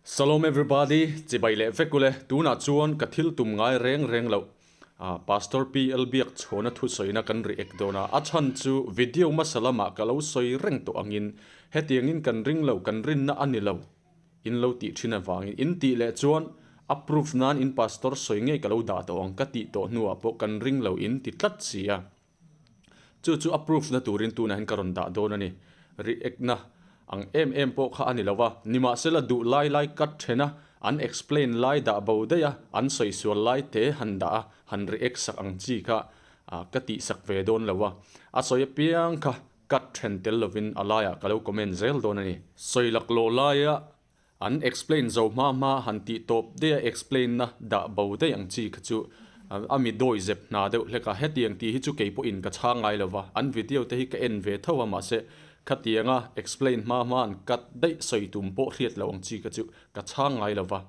Salom everybody, chibai leh vek ule, tunah chuan ka thil tum ngai reng reng loh Pastor PL Biak chhuahna thusawina kan react dawn a, a chhan chu video hmasa lamah ka lo sawi reng tawh angin hetiangin kan ring lo, kan rinna a ni lo in lo tih thin avangin in tih leh chuan a proof nan in Pastor sawi ngei ka lo dah tawh ang ka tih tawh hnuah pawh kan ring lo in ti tlat si a. Chu chu a proof na turin tunah hian ka rawn dah dawn a ni. React na ang em em pawh kha a ni lo va, nimahsela duh lai lai cut then a, an explain lai dah bo daih a, an sawi sual lai te han dah a, han react sak ang chi kha ka tih sak ve dawn lo a. A sawi apiang kha cut then tel lovin a laiah ka lo comment zel dawn a ni. Sawi laklawh laia An explain zo hma hma han tih tawp daih a explain na dah bo daih ang chi kha chu a mi dawi zep hna deuh hlek a, hetiang tih hi chu kei pawhin ka chhang ngai lo va, an video te hi ka en ve tho a mahse khatianga explain hma hma an cut daih sawi tum pawh hriat loh ang chi kha chu ka chhang ngai lo va,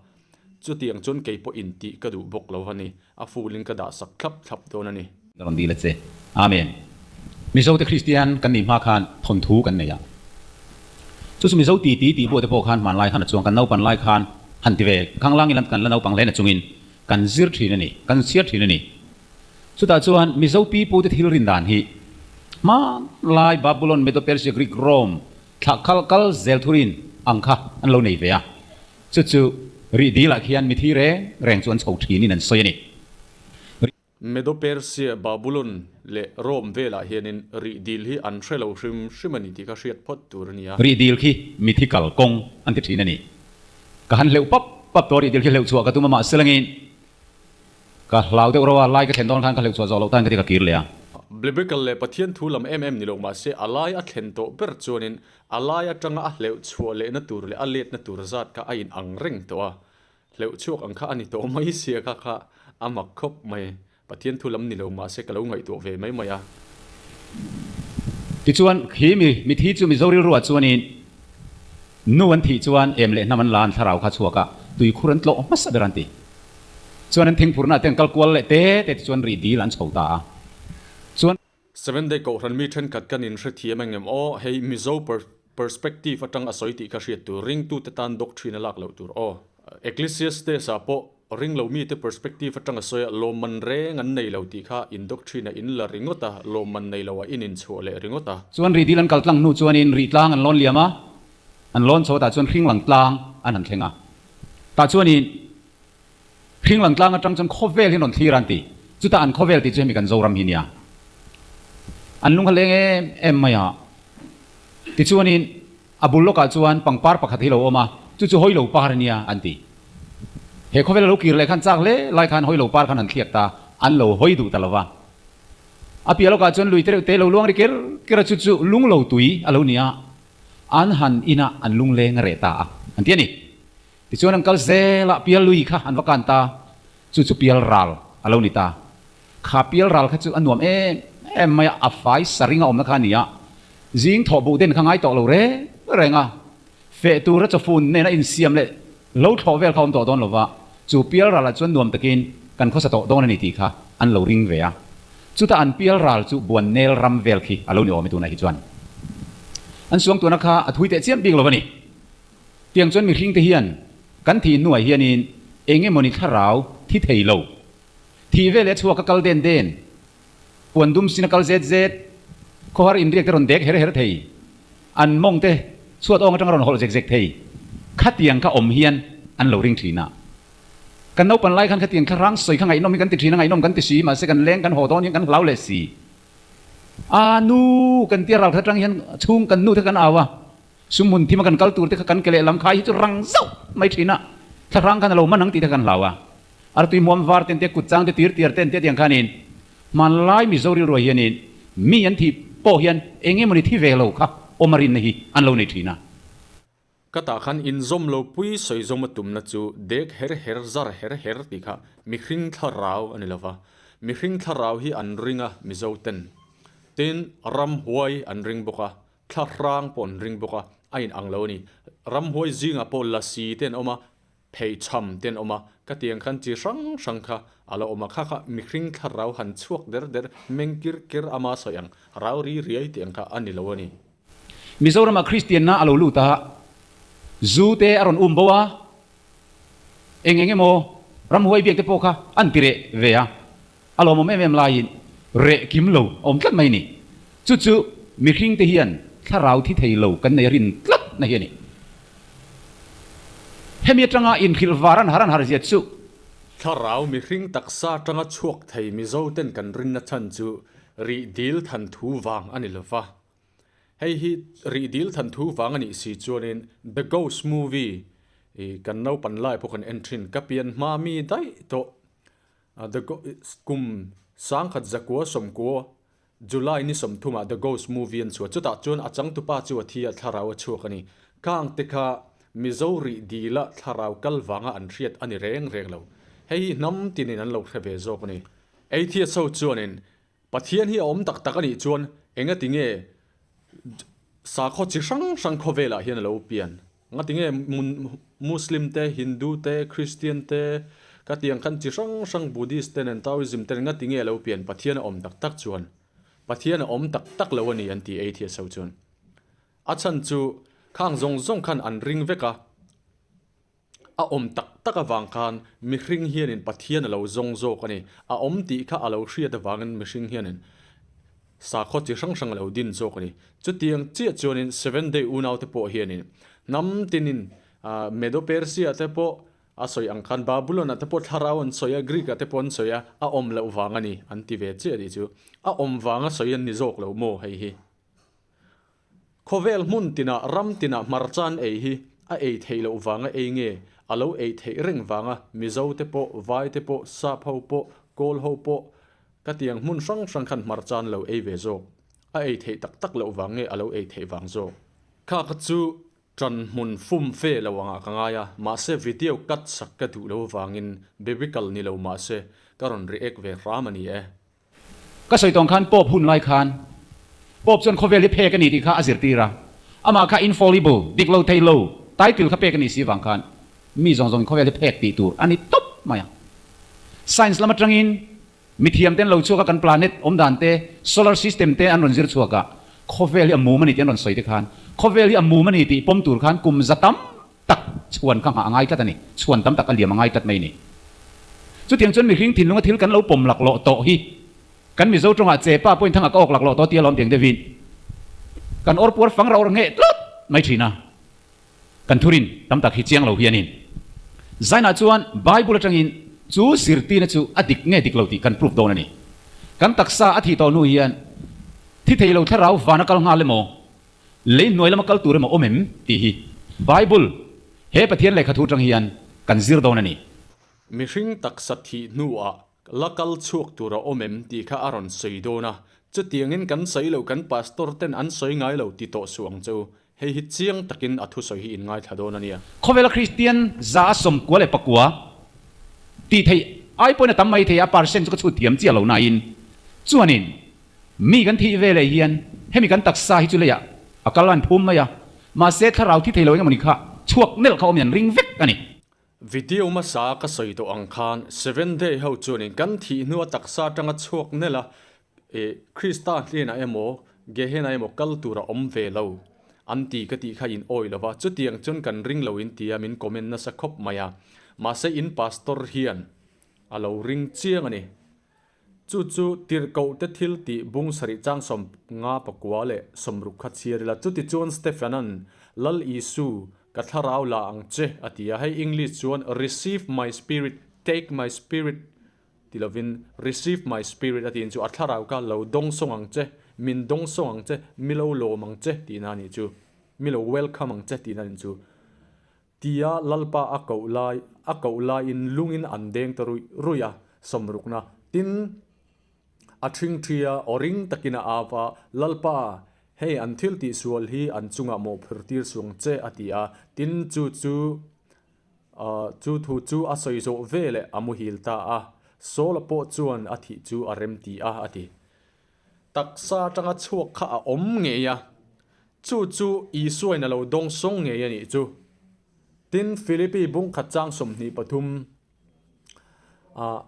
chutiang chuan kei pawhin tih ka duh bawk lo a ni, a full in ka dah sak thlap thlap dawn a ni. Ka rawn dil a che. Amen. Mizote Kristian kan nih hma khan thawnthu kan nei a. Chu chu Mizo ti ti tih buate pawh khan hmanlai khan a chuang kan naupan lai khan han ti ve khanglang ila kan la naupang hle na chungin kan zir thin a ni, kan chhiar thin a ni. Chutah chuan Mizo pi pute thil rin dan hi hmanlai Babulon, Medo-Persia, Greek, Rome thlah kal kal zel thurin ang kha an lo nei ve a. Chu chu rih dilah khian mithi reng reng chu an chho thinin an sawi a ni. Medo-Persia, Babulon leh Rome velah hianin rih dil hi an hre lo hrim hrim a ni tih kha hriat phawt tur a ni a. Rih dil khi mithi kal kawng an ti thin a ni. Ka han hleuh pap pap tawh a, rih dil khi hleuh chhuah ka tum a, mahse langin ka hlau deuh reuh a, lai ka thlen dawn khan ka hleuh chhuah zawh loh tan ka ti ka kir leh a. Biblical leh Pathian thu lam em em ni lo mahse a lai a thlen tawh ber chuanin a lai atanga a hleuh chhuah lehna tur leh a letna tur zat kha a in ang reng tawh a, Hleuh chhuak ang kha a ni tawh mai sia kha kha a mak khawp mai. Pathian thu lam ni lo mahse ka lo ngaihtuah ve mai mai a. Tichuan, khi mi mithi chu Mizo rilruah chuanin nu an thih chuan em leh hnam an la an thlarau kha chhuak a, tuikhur an tlawh hmasa ber an ti. Chuan an thingphurna te an kal kual leh te te tichuan rih dil an chho ta a. Chuan. Seven Day Kohhran mi thenkhat kan inhrethiam engem aw, hei Mizo perspective atang a sawi tih kha hriat tur, ringtute tan doctrine a lak loh tur aw. Ecclesiastes ah pawh ringlo mite perspective atang a sawi a, lawmman reng an nei lo tih kha in doctrine a in la ringawt a, lawmman nei lo ah in inchhuah leh ringawt a. Chuan rih dil an kal tlang hnu chuanin rih tlang an lawn liam a, an lawn chho tah chuan hring lang tlang an han thleng a, tah chuanin Hring lang tlang atang chuan khawvel hi an rawn thlir a an ti. Chutah an khawvel tih chu hemi kan Zoram hi nia. An lung kha leng em em mai a. Tichuanin a bul lawkah chuan pangpar pakhat hi lo awm a, chu chu Hawilo par a nia an ti. He khawvel a lo kir leh khan chak hle lai khan Hawilo par khan han thliak ta, an lo hawi duh ta lo va. A piah lawkah chuan lui te reuh te lo luang ri ker ker a, chu chu lunglo tui a lo ni a, an han inah an lungleng a reh ta a, an ti a ni. Tichuan an kal zel a, pial lui kha an va kan ta, chu chu pial ral a lo ni ta. Kha pial ral kha chu a nuam em em mai a, a fai saring a awmna kha a ni a, zing thawh buh den kha ngai tawh lo reng reng a, feh tura chawfun nena insiam leh lo thlawh vel kha awm tawh dawn lo va, chu pial ralah chuan nuam takin kan khawsa tawh dawn a ni tih kha an lo ring ve a. Chutah an pial ral chu buan nel ram vel khi a lo ni awm e tunah hi chuan. An suangtuahna kha a thui teh chiam bik lo a ni. Tiang chuan mihringte hian kan thih hnuai hianin eng emawni thlarau thi thei lo, thih veleh a chhuak a kal den den, puan dum sin a kal zet zet, khawhar inriak te rawn dek her her thei, an mawng te chhuat awng atanga rawn hawlh zek zek thei, khatiang kha awm hian an lo ring thin a. Kan naupan lai khan khatiang thlarang sawi kha ngaihnawm hi kan ti thin a, ngaihnawm kan ti si, mahse kan leng kan haw dawn hian kan hlau leh si. A nu kan tia ral khat atang hian chhung kan nu te kan au a. Sum hmun thim a kan kal tur te kha kan ke lehlam khai hi chu rang zauh mai thin a, thlahrang khan a lo man ang tih te kha kan hlau a. Artui hmuam var ten te, kut chang te, tir tiar ten te tiang khanin hmanlai Mizo rilruai hianin mi an thih pawh hian eng emawni thi ve lo kha awm a rinna hi an lo nei thin a. Ka tah khan inzawm lo pui sawi zawm a tumna chu dek her her zar her her tih kha mihring thlarau a ni lova, mihring thlarau hi an ring a Mizo ten. Tin, ramhuai an ring bawk a, Thla hrang pawh an ring bawk a, a in ang lo a ni. Ramhuai zingah pawh lasi te an awm a, pheichham te an awm a, ka tiang khan chi hrang hrang kha a lo awm a, kha kha mihring thlarau han chhuak der der, meng kir ker ama sawi ang, rau ri riai tih ang kha a ni lo a ni. Mizorama Kristianna a lo lut a, zu te a rawn um bo a. Eng eng emaw ramhuai biak te pawh kha an ti reh ve a, a lawmawm em em laiin reh kim lo a awm tlat mai ni. Chu chu mihring te hian thlarau thi thei lo kan nei a rin tlat na hi a ni. Hemi atanga inhrilh var an har an har zia chu. Thlarau mihring taksa atanga chhuak thei Mizo ten kan rinna chhan chu rih dil than thu vang a ni lova. Hei hi rih dil than thu vang a nih si chuanin The Ghost movie i kan naupan lai pawh kan en thin. Ka pian hma mi daih tawh The kum sangkhat zakua sawmkua July ni sawmthumah The Ghost movie an chhuah. Chutah chuan a changtupa chu a thi a, thlarau a chhuak a ni. Khang te kha Mizo rih dila thlarau kal vanga an hriat a ni reng reng lo. Hei hi hnam tinin an lo hre ve zawk a ni. Atheist ho chuanin Pathian hi a awm tak tak a nih chuan engati nge sakhaw chi hrang hrang khawvelah hian a lo pian? Ngati nge Muslim te, Hindu te, Christian te, ka tiang khan chi hrang hrang Buddhist te nen Taoism te nen ngati nge a lo pian? Pathian a awm tak tak chuan Pathian a awm tak tak lo a ni an ti atheist ho chuan. A chhan chu khang zawng zawng khan an ring vek a. A awm tak tak avang khan mihring hianin Pathian a lo zawng zawk a ni. A awm tih kha a lo hriat avangin mihring hianin sakhaw chi hrang hrang a lo din zawk a ni. Chutiang chiah chuanin Seventh Day unaute pawh hianin hnam tinin Medo-Persia te pawh a sawi ang khan Babylon-ah te pawh thlarau an sawi a, Greek-ah te pawh an sawi a, a awm loh vang a ni an ti ve chiah a nih chu. A awm vanga sawi an ni zawk lo maw hei hi? Khawvel hmun tinah ram tinah hmarcha an ei hi a ei theih loh vanga ei nge a lo ei theih reng vanga Mizo te pawh, Vai te pawh, Sap ho pawh, Kawl ho pawh ka tiang hmun hrang hrang khan hmarcha an lo ei ve zawk. A ei theih tak tak loh vang nge a lo ei theih vang zawk. Kha kha chu ṭan hmun fum fe lo angah ka ngai a, mahse video cut sak ka duh lo vangin biblical ni lo mahse ka rawn react ve hram a ni e. Ka sawi tawng khan Pope hun lai khan Pope chuan khawvel hi phek a ni tih kha a zirtir a, amah kha infallible, dik lo thei lo, title kha pek a nih si vang khan mi zawng zawngin khawvel hi phek tih tur a ni tawp mai a. Science lam atangin mithiam te an lo chhuak a, kan planet awm dan te, solar system te an rawn zir chhuak a, khawvel hi a mum a ni tih an rawn sawi te khan khawvel hi a mum a ni tih pawm tur khan kum za tam tak chhuan kha nghah a ngai tlat a ni, chhuan tam tak a liam a ngai tlat mai a ni. Chutiang chuan mihring thinlunga thil kan lo pawm laklawh tawh hi kan Mizo tawngah chepa pawhin thangah ka awk laklawh tawh tia lawm tiang deuhin kan awr puar fang rauh ngheh tlat mai thin a, kan thurin tam tak hi chiang lo hianin Zainah chuan Bible atangin chu zirtirna chu a dik nge dik lo tih kan proof dawn a ni. Kan taksa a thih tawh hnu hian thi thei lo thlarau van a kal nghal emaw Lei hnuai lama kal tur emaw awm em? tih hi Bible, he Pathian lehkha thu atang hian kan zir dawn a ni. Mihring taksa thih hnuah la kal chhuak tur a awm em tih kha a rawn sawi dawn a, chutiangin kan sawi lo kan pastor ten an sawi ngai lo ti tawh suh ang che u, hei hi chiang takin a thusawi hi in ngaithla dawn a nia. Khawvela Kristian 199 tih theih ai pawhin a tam mai thei a, percent chu ka chhut thiam chiah lo nain chuanin Mi kan thih ve leh hian hemi kan taksa hi chu leiah a kal an phum mai a, mahse thlarau thi thei lo engemaw ni kha chhuak nelh kha awm in an ring vek a ni. Video hmasa ka sawi tawh ang khan Seven Day ho chuanin kan thih hnua taksa atanga chhuak nelh a, ih Krista hnenah emaw Gehenna emaw kal tur a awm ve lo an ti ka tih kha in awi lo va, chutiang chuan kan ring lo in tia min comment nasa khawp mai a, mahse in pastor hian a lo ring chiang a ni. Chu chu tirhkohte thil tih bung sarih chang 59 leh 60 kha chhiar ila. Chutichuan Stephena'n, Lal Isu, ka thlarau la ang che, a ti a. Hei English chuan Receive my spirit, take my spirit ti lovin Receive my spirit a tiin chu a thlarau kha lo dawngsawng ang che, min dawngsawng ang che, mi lo lawm ang che tihna a nih chu. Mi lo welcome ang che tihna a nih chu. Tia Lalpa a koh lai a koh laiin lungin an deng ta ruih ruih a, sawmrukna tin a ṭhing ṭhi a, aw ring takin a au a, Lalpa, hei an thil tihsual hi an chungah mawhphur tir suang che a ti a, tin chu chu chu thu chu a sawi zawh ve leh a muhil ta a, Saul-a pawh chuan a thih chu a rem ti a, a ti. Taksa atanga chhuak kha a awm ngei a, chu chu Isuain a lo dawng sawng ngei a nih chu. Tin, Philippi bung khat chang 23,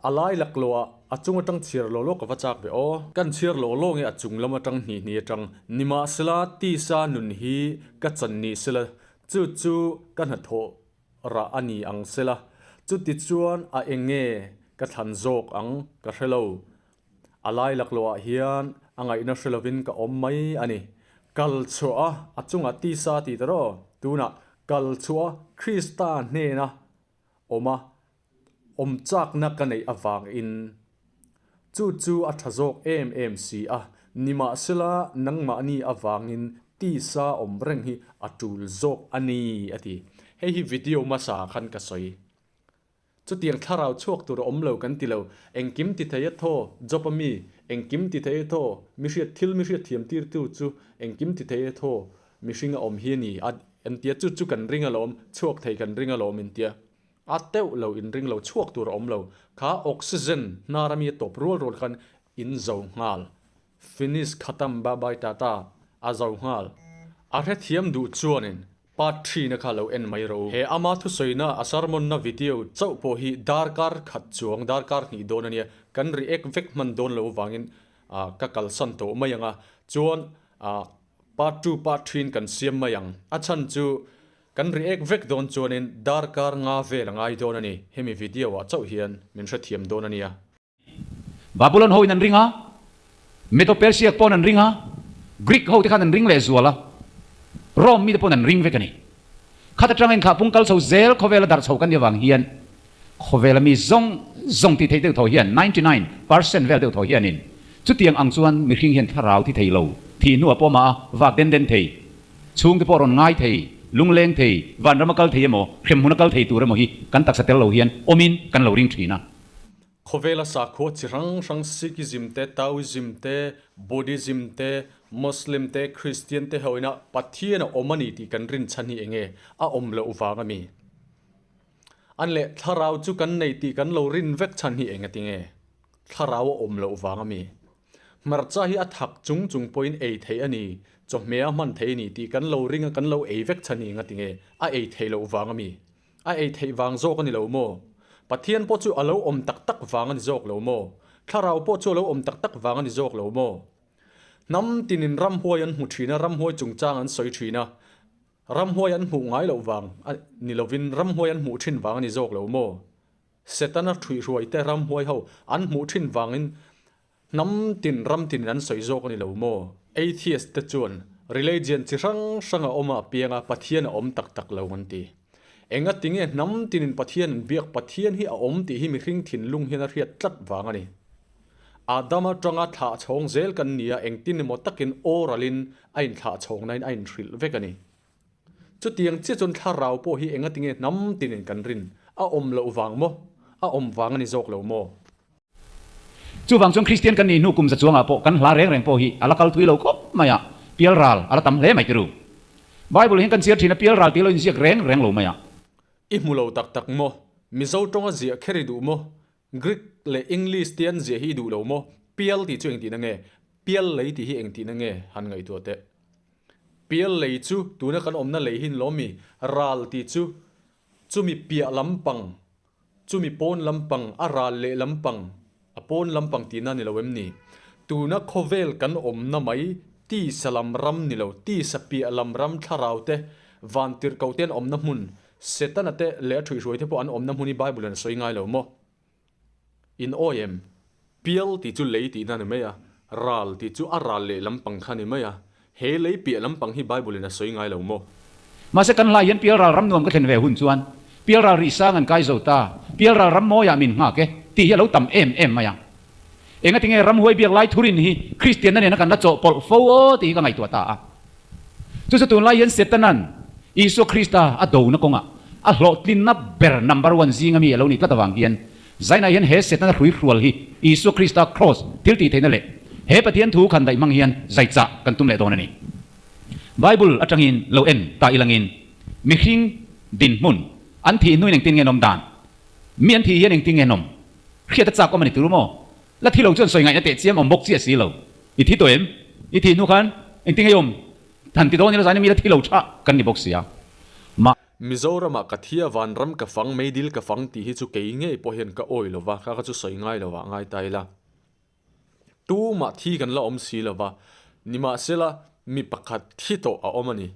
a lai laklawh ah a chung atang chhiar law law ka va chak ve aw. Kan chhiar law law nge a chung lam atang hnih hnih atang, nimahsela tisa nun hi ka chan ni sela, chu chu ka hnathawh rah a ni ang sela. Chutichuan a eng nge ka thlan zawk ang ka hre lo. A lai laklawh ah hian a ngaihna hre lovin ka awm mai a ni. Kal chhuah a, a chungah tisa ti ta rawh. Tunah kal chhuah a Krista hnena awm a, awm chakna ka neih avangin chu chu a tha zawk em em si a, nimahsela nangmahni avangin tisa awm reng hi a tul zawk a ni a ti. Hei hi video hmasa khan ka sawi. Chutiang thlarau chhuak tur a awm lo kan ti lo. Engkim ti thei a thaw, Job a mi, engkim ti thei a thaw, mi hriat thil mi hriat thiam tirtu chu engkim ti thei a thaw, mihring a awm hi a ni a en tia chu chu kan ring alawm, chhuak thei kan ring alawm in tia. A teuh lo in ring lo, chhuak tur a awm lo. Kha oxygen hnar a mi a tawp rual rual khan in zo nghal. Finish khatam ba bai tata a zo nghal. A hrethiam duh chuanin Part thina kha lo en mai rawh u. He ama thusawiina a sermon na video chauh pawh hi darkar khat chuang darkar hnih dawn ania, kan react vek hman dawn lo vangin ka kalsan tawh mai ang a, chuan part two part thin kan siam mai ang. A chhan chu kan react vek dawn chuanin darkar nga vel a ngai dawn a ni, hemi video ah chauh hian min hrethiam dawn ania. Babulon ho in an ring a, Medo-Persia pawn an ring a, Greek ho te khan an ring leh zual a, Rome mite pawn an ring vek a ni. Khat atanga inthlah pung kal chho zel khawvela darh chho kan nih avang hian khawvela mi zawng zawng tih theih deuh thaw hian 99 percent vel deuh thaw hianin chutiang ang chuan mihring hian thlarau thi thei lo, thih hnuah pawh mah a vak den den thei, chhungte pawh rawn ngai thei, lungleng thei, vanram a kal thei emaw, hremhmun a kal thei tur emaw hi kan taksa tel lo hian awmin kan lo ring thin a. Khawvela sakhua chi hrang hrang Sikhism te, Taoism te, Buddhism te, Muslim te, Christian te ho ina Pathian a awm a ni tih kan rin chhan hi enge a awm loh vang a mi? An leh thlarau chu kan nei tih kan lo rin vek chhan hi enga tinge? Thlarau a awm loh vang a mi? Hmarcha hi a thak chung chung pawhin ei theih a ni, chawhmeh a hman theih a ni tih kan lo ring a kan lo ei vek chhan hi enga tinge? A ei theih loh vang a mi? A ei theih vang zawk a ni lo maw? Pathian pawh chu a lo awm tak tak vang a ni zawk lo maw? Thlarau pawh chu a lo awm tak tak vang a ni zawk lo maw? Hnam tinin ramhuai an hmu thin a, ramhuai chungchang an sawi thin a, ramhuai an hmuh ngai loh vang a ni lovin ramhuai an hmuh thin vang a ni zawk lo maw? Setana thuihhruai te ramhuai ho an hmuh thin vangin Hnam tin ram tinin an sawi zawk a ni lo maw? Atheist te chuan religion chi hrang hrang a awm a piang a, Pathian a awm tak tak lo an ti. Enga tinge hnam tinin Pathian an biak Pathian hi a awm tih hi mihring thinlung hian a hriat tlat vang a ni. Adam atanga thlah chhawng zel kan ni a, engtin emaw takin oral-in a inthlah chhawngnain a inhrilh vek a ni. Chutiang chiah chuan thlarau pawh hi enga tinge hnam tinin kan rin a awm loh vang maw? A awm vang a ni zawk lo maw? Chuvang chuan Kristian kan nih hnu kum za chuangah pawh kan hla reng reng pawh hi a la kal thui lo khawp mai a, pial ral a la tam hle mai tiru. Bible hian kan chhiar thin a, pial ral tih lo inziak reng reng lo mai a. I hmu lo tak tak maw? Mizo tawnga ziah kher i duh maw? Greek leh English te an ziah hi i duh lo maw? Pial tih chu engtihna nge? Pial lei tih hi engtihna nge? Han ngaihtuah teh. Pial lei chu tuna kan awmna lei hi ni lo mi? Ral tih chu chumi piah lampang Chumi pawn lampang, a ral leh lampang, a pawn lampang tihna ni lo em ni? Tuna khawvel kan awmna mai, tisa lam ram ni lo, tisa piah lam ram thlarau te, vantirhkoh te an awmna hmun, Setana te leh a ṭhuihhruai te pawh an awmna hmun hi Bible in a sawi ngai lo maw? In awi em? Pial tih chu lei tihna ni mai a, ral tih chu a ral leh lampang kha ni mai a, he lei piah lampang hi Bible in a sawi ngai lo maw? Mahse kan hlai hian Pialral ram nuam ka thlen ve hun chuan Pialral rih sang an kai zo ta, Pialral ram mawiah min nghak e tih hi a lo tam em em mai a. Engatinge ramhuai biak lai thurin hi Kristianna nena kan la chawhpawlh fo aw tih hi ka ngaihtuah ta a. Chu chu tunlai hian Setanan Isua Krista a dona kawngah a hlawhtlinna ber number one zinga mi a lo nih tlat avang hian Zainah hian he Setana hruihrual hi Isua Krista kraws thil tih theihna leh he Pathian thu khan daih hmang hian zai chah kan tum leh dawn a ni. Bible atangin lo en ta ilangin mihring dinhmun an thih hnuin engtin nge an awm dan? Mi an thih hian engtin nge an awm? Hriat a chak awm a ni tur maw? La thi lo chuan sawi ngaihna teh chiam awm bawk chiah si lo. I thi tawh em? I thih hnu khan engtin nge i awm? Han ti dawn ila zaina mi la thi lo tha kan ni bawk sia. Mah. Mizorama ka thia vanram ka fang meidil ka fang tih hi chu kei ngei pawh hian ka awi lova, kha kha chu sawi ngai lova ngai ta ila. Tumah thi kan la awm si lova, nimahsela mi pakhat thi tawh a awm a ni.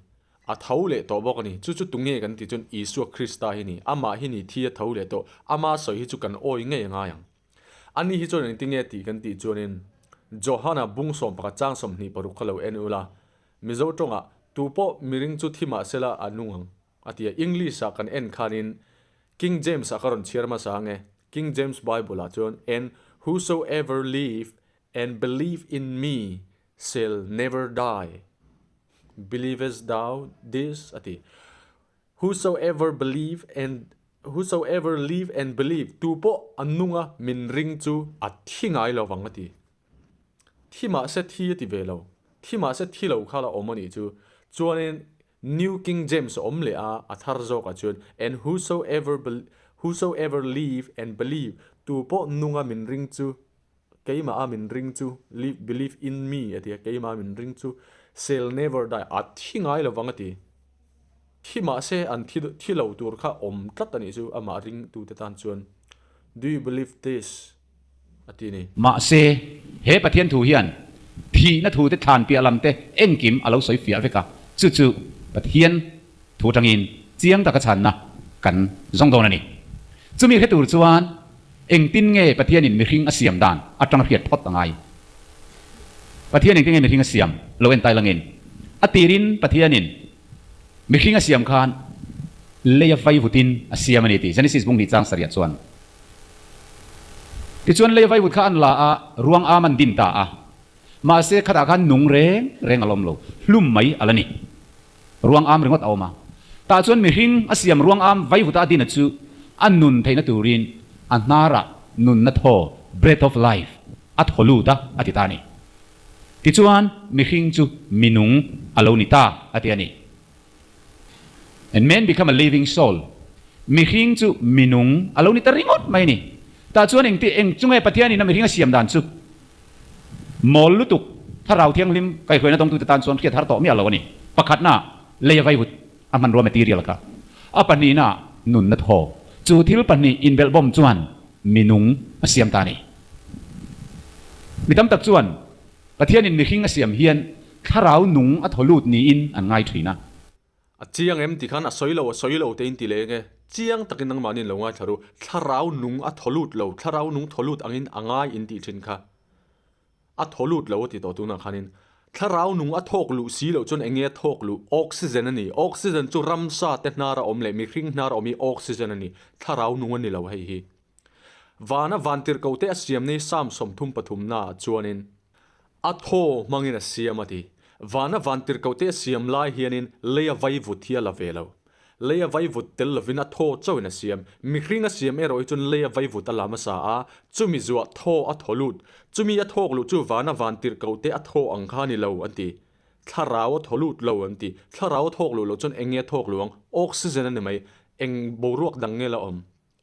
A tho leh tawh bawk a ni. Chu chu tunge kan tih chuan Isua Krista hi a ni. Amah hi ni thi a tho leh tawh. Ama sawi hi chu kan awi ngei a ngai ang. Ani hi chuan engtinge a tih kan tih chuanin Johana bung 11 chang 26 kha lo en ula, Mizo tawngah tupawh miring chu thi mah sela a nung ang a ti a. English ah kan en khanin King James ah ka rawn chhiar hmasa ang e. King James Bible ah chuan And whosoever live and believe in me shall never die. Believest thou this? a ti. Whosoever believe and Whosoever live and believe, tu pawh a nunga min ring chu a thi ngai lo vang a ti. Thi mah se thi a ti ve lo. Thi mah se thi lo kha la awm a nih chu. Chuanin New King James a awm leh a, a thar zawkah chuan And whosoever whosoever live and believe, tu pawh nunga min ring chu, keimah a min ring chu, live believe in me a ti a, keimah a min ring chu shall never die, a thi ngai lo vang a ti. Thi mahse an thi thi lo tur kha awm tlat a nih chu amah ringtute tan chuan Do you believe this? a ti a ni. Mahse, he Pathian thu hian thihna thute thlan piah lam te engkim a lo sawi fiah vek a, chu chu Pathian thu atangin chiang taka chhanna kan zawng dawn a ni. Chumi hre tur chuan engtin nge Pathianin mihring a siam dan atanga hriat phawt a ngai. Pathian engtin nge mihring a siam lo en tai langin a tirin Pathianin Mihring a siam khan lei a vai vutin a siam a ni tih Genesis bung hnih chang sarih ah chuan. Tichuan lei a vai vut kha an la a, ruang am an din ta a. Mahse khatah khan nung reng reng a la awm lo, hlum mai a la ni. Ruang am ringawt a awm a. Tah chuan mihring a siam ruang am vai vuta a din a chu a nun theihna turin a hnarah nunna thaw, breath of life, a thaw lut a, a ti ta a ni. Tichuan, mihring chu minung a lo ni ta, a ti a ni. And man become a living soul. Mihring chu minung a lo ni ta ringawt mai a ni. Tah chuan engti, eng chu nge Pathianin a mihring a siam dan chu? Mawl lutuk, Thlarau Thianghlim kaihhruaina dawngtute tan chuan hriat har tawh miah lo a ni. Pakhatna, lei a vaivut a hmanrua material kha. A pahnihna, nunna thaw. Chu thil pahnih inbelhbawm chuan minung a siam ta a ni. Mi tam tak chuan Pathianin mihring a siam hian thlarau nung a thaw lut niin an ngai thin a. A chiang em ti khan a sawi lo, a sawi lo te in ti leng e. Chiang takin nangmahni in lo ngaithla ru. Thlarau nung a thaw lut lo, thlarau nung thaw lut angin a ngai in tih thin kha. A thaw lut lo a ti tawh tunah khanin. Thlarau nung a thawk luh si loh chuan eng nge a thawk luh? Oxygen a ni. Oxygen chu ramsa te hnar a awm leh mihring hnar a awm hi oxygen a ni. Thlarau nung a ni lo hei hi. Vana vantirhkoh te a siam nei Psalm 33 naah chuanin, A thaw hmangin a siam a ti. Vana vantirhkoh te a siam lai hianin lei a vai vut hi a la ve lo. Lei a vai vut tel lovin a thaw chauhin a siam. Mihring a siam erawh hi chuan lei a vai vut a la hmasa a, chumi zuah thaw a thaw lut. Chumi a thawk luh chu vana vantirhkoh te a thaw ang kha a ni lo an ti. Thlarau a thaw lut lo an ti. Thlarau a thawk luh loh chuan eng nge a thawk luh ang? Oxygen a ni mai. Eng boruak dang nge la awm?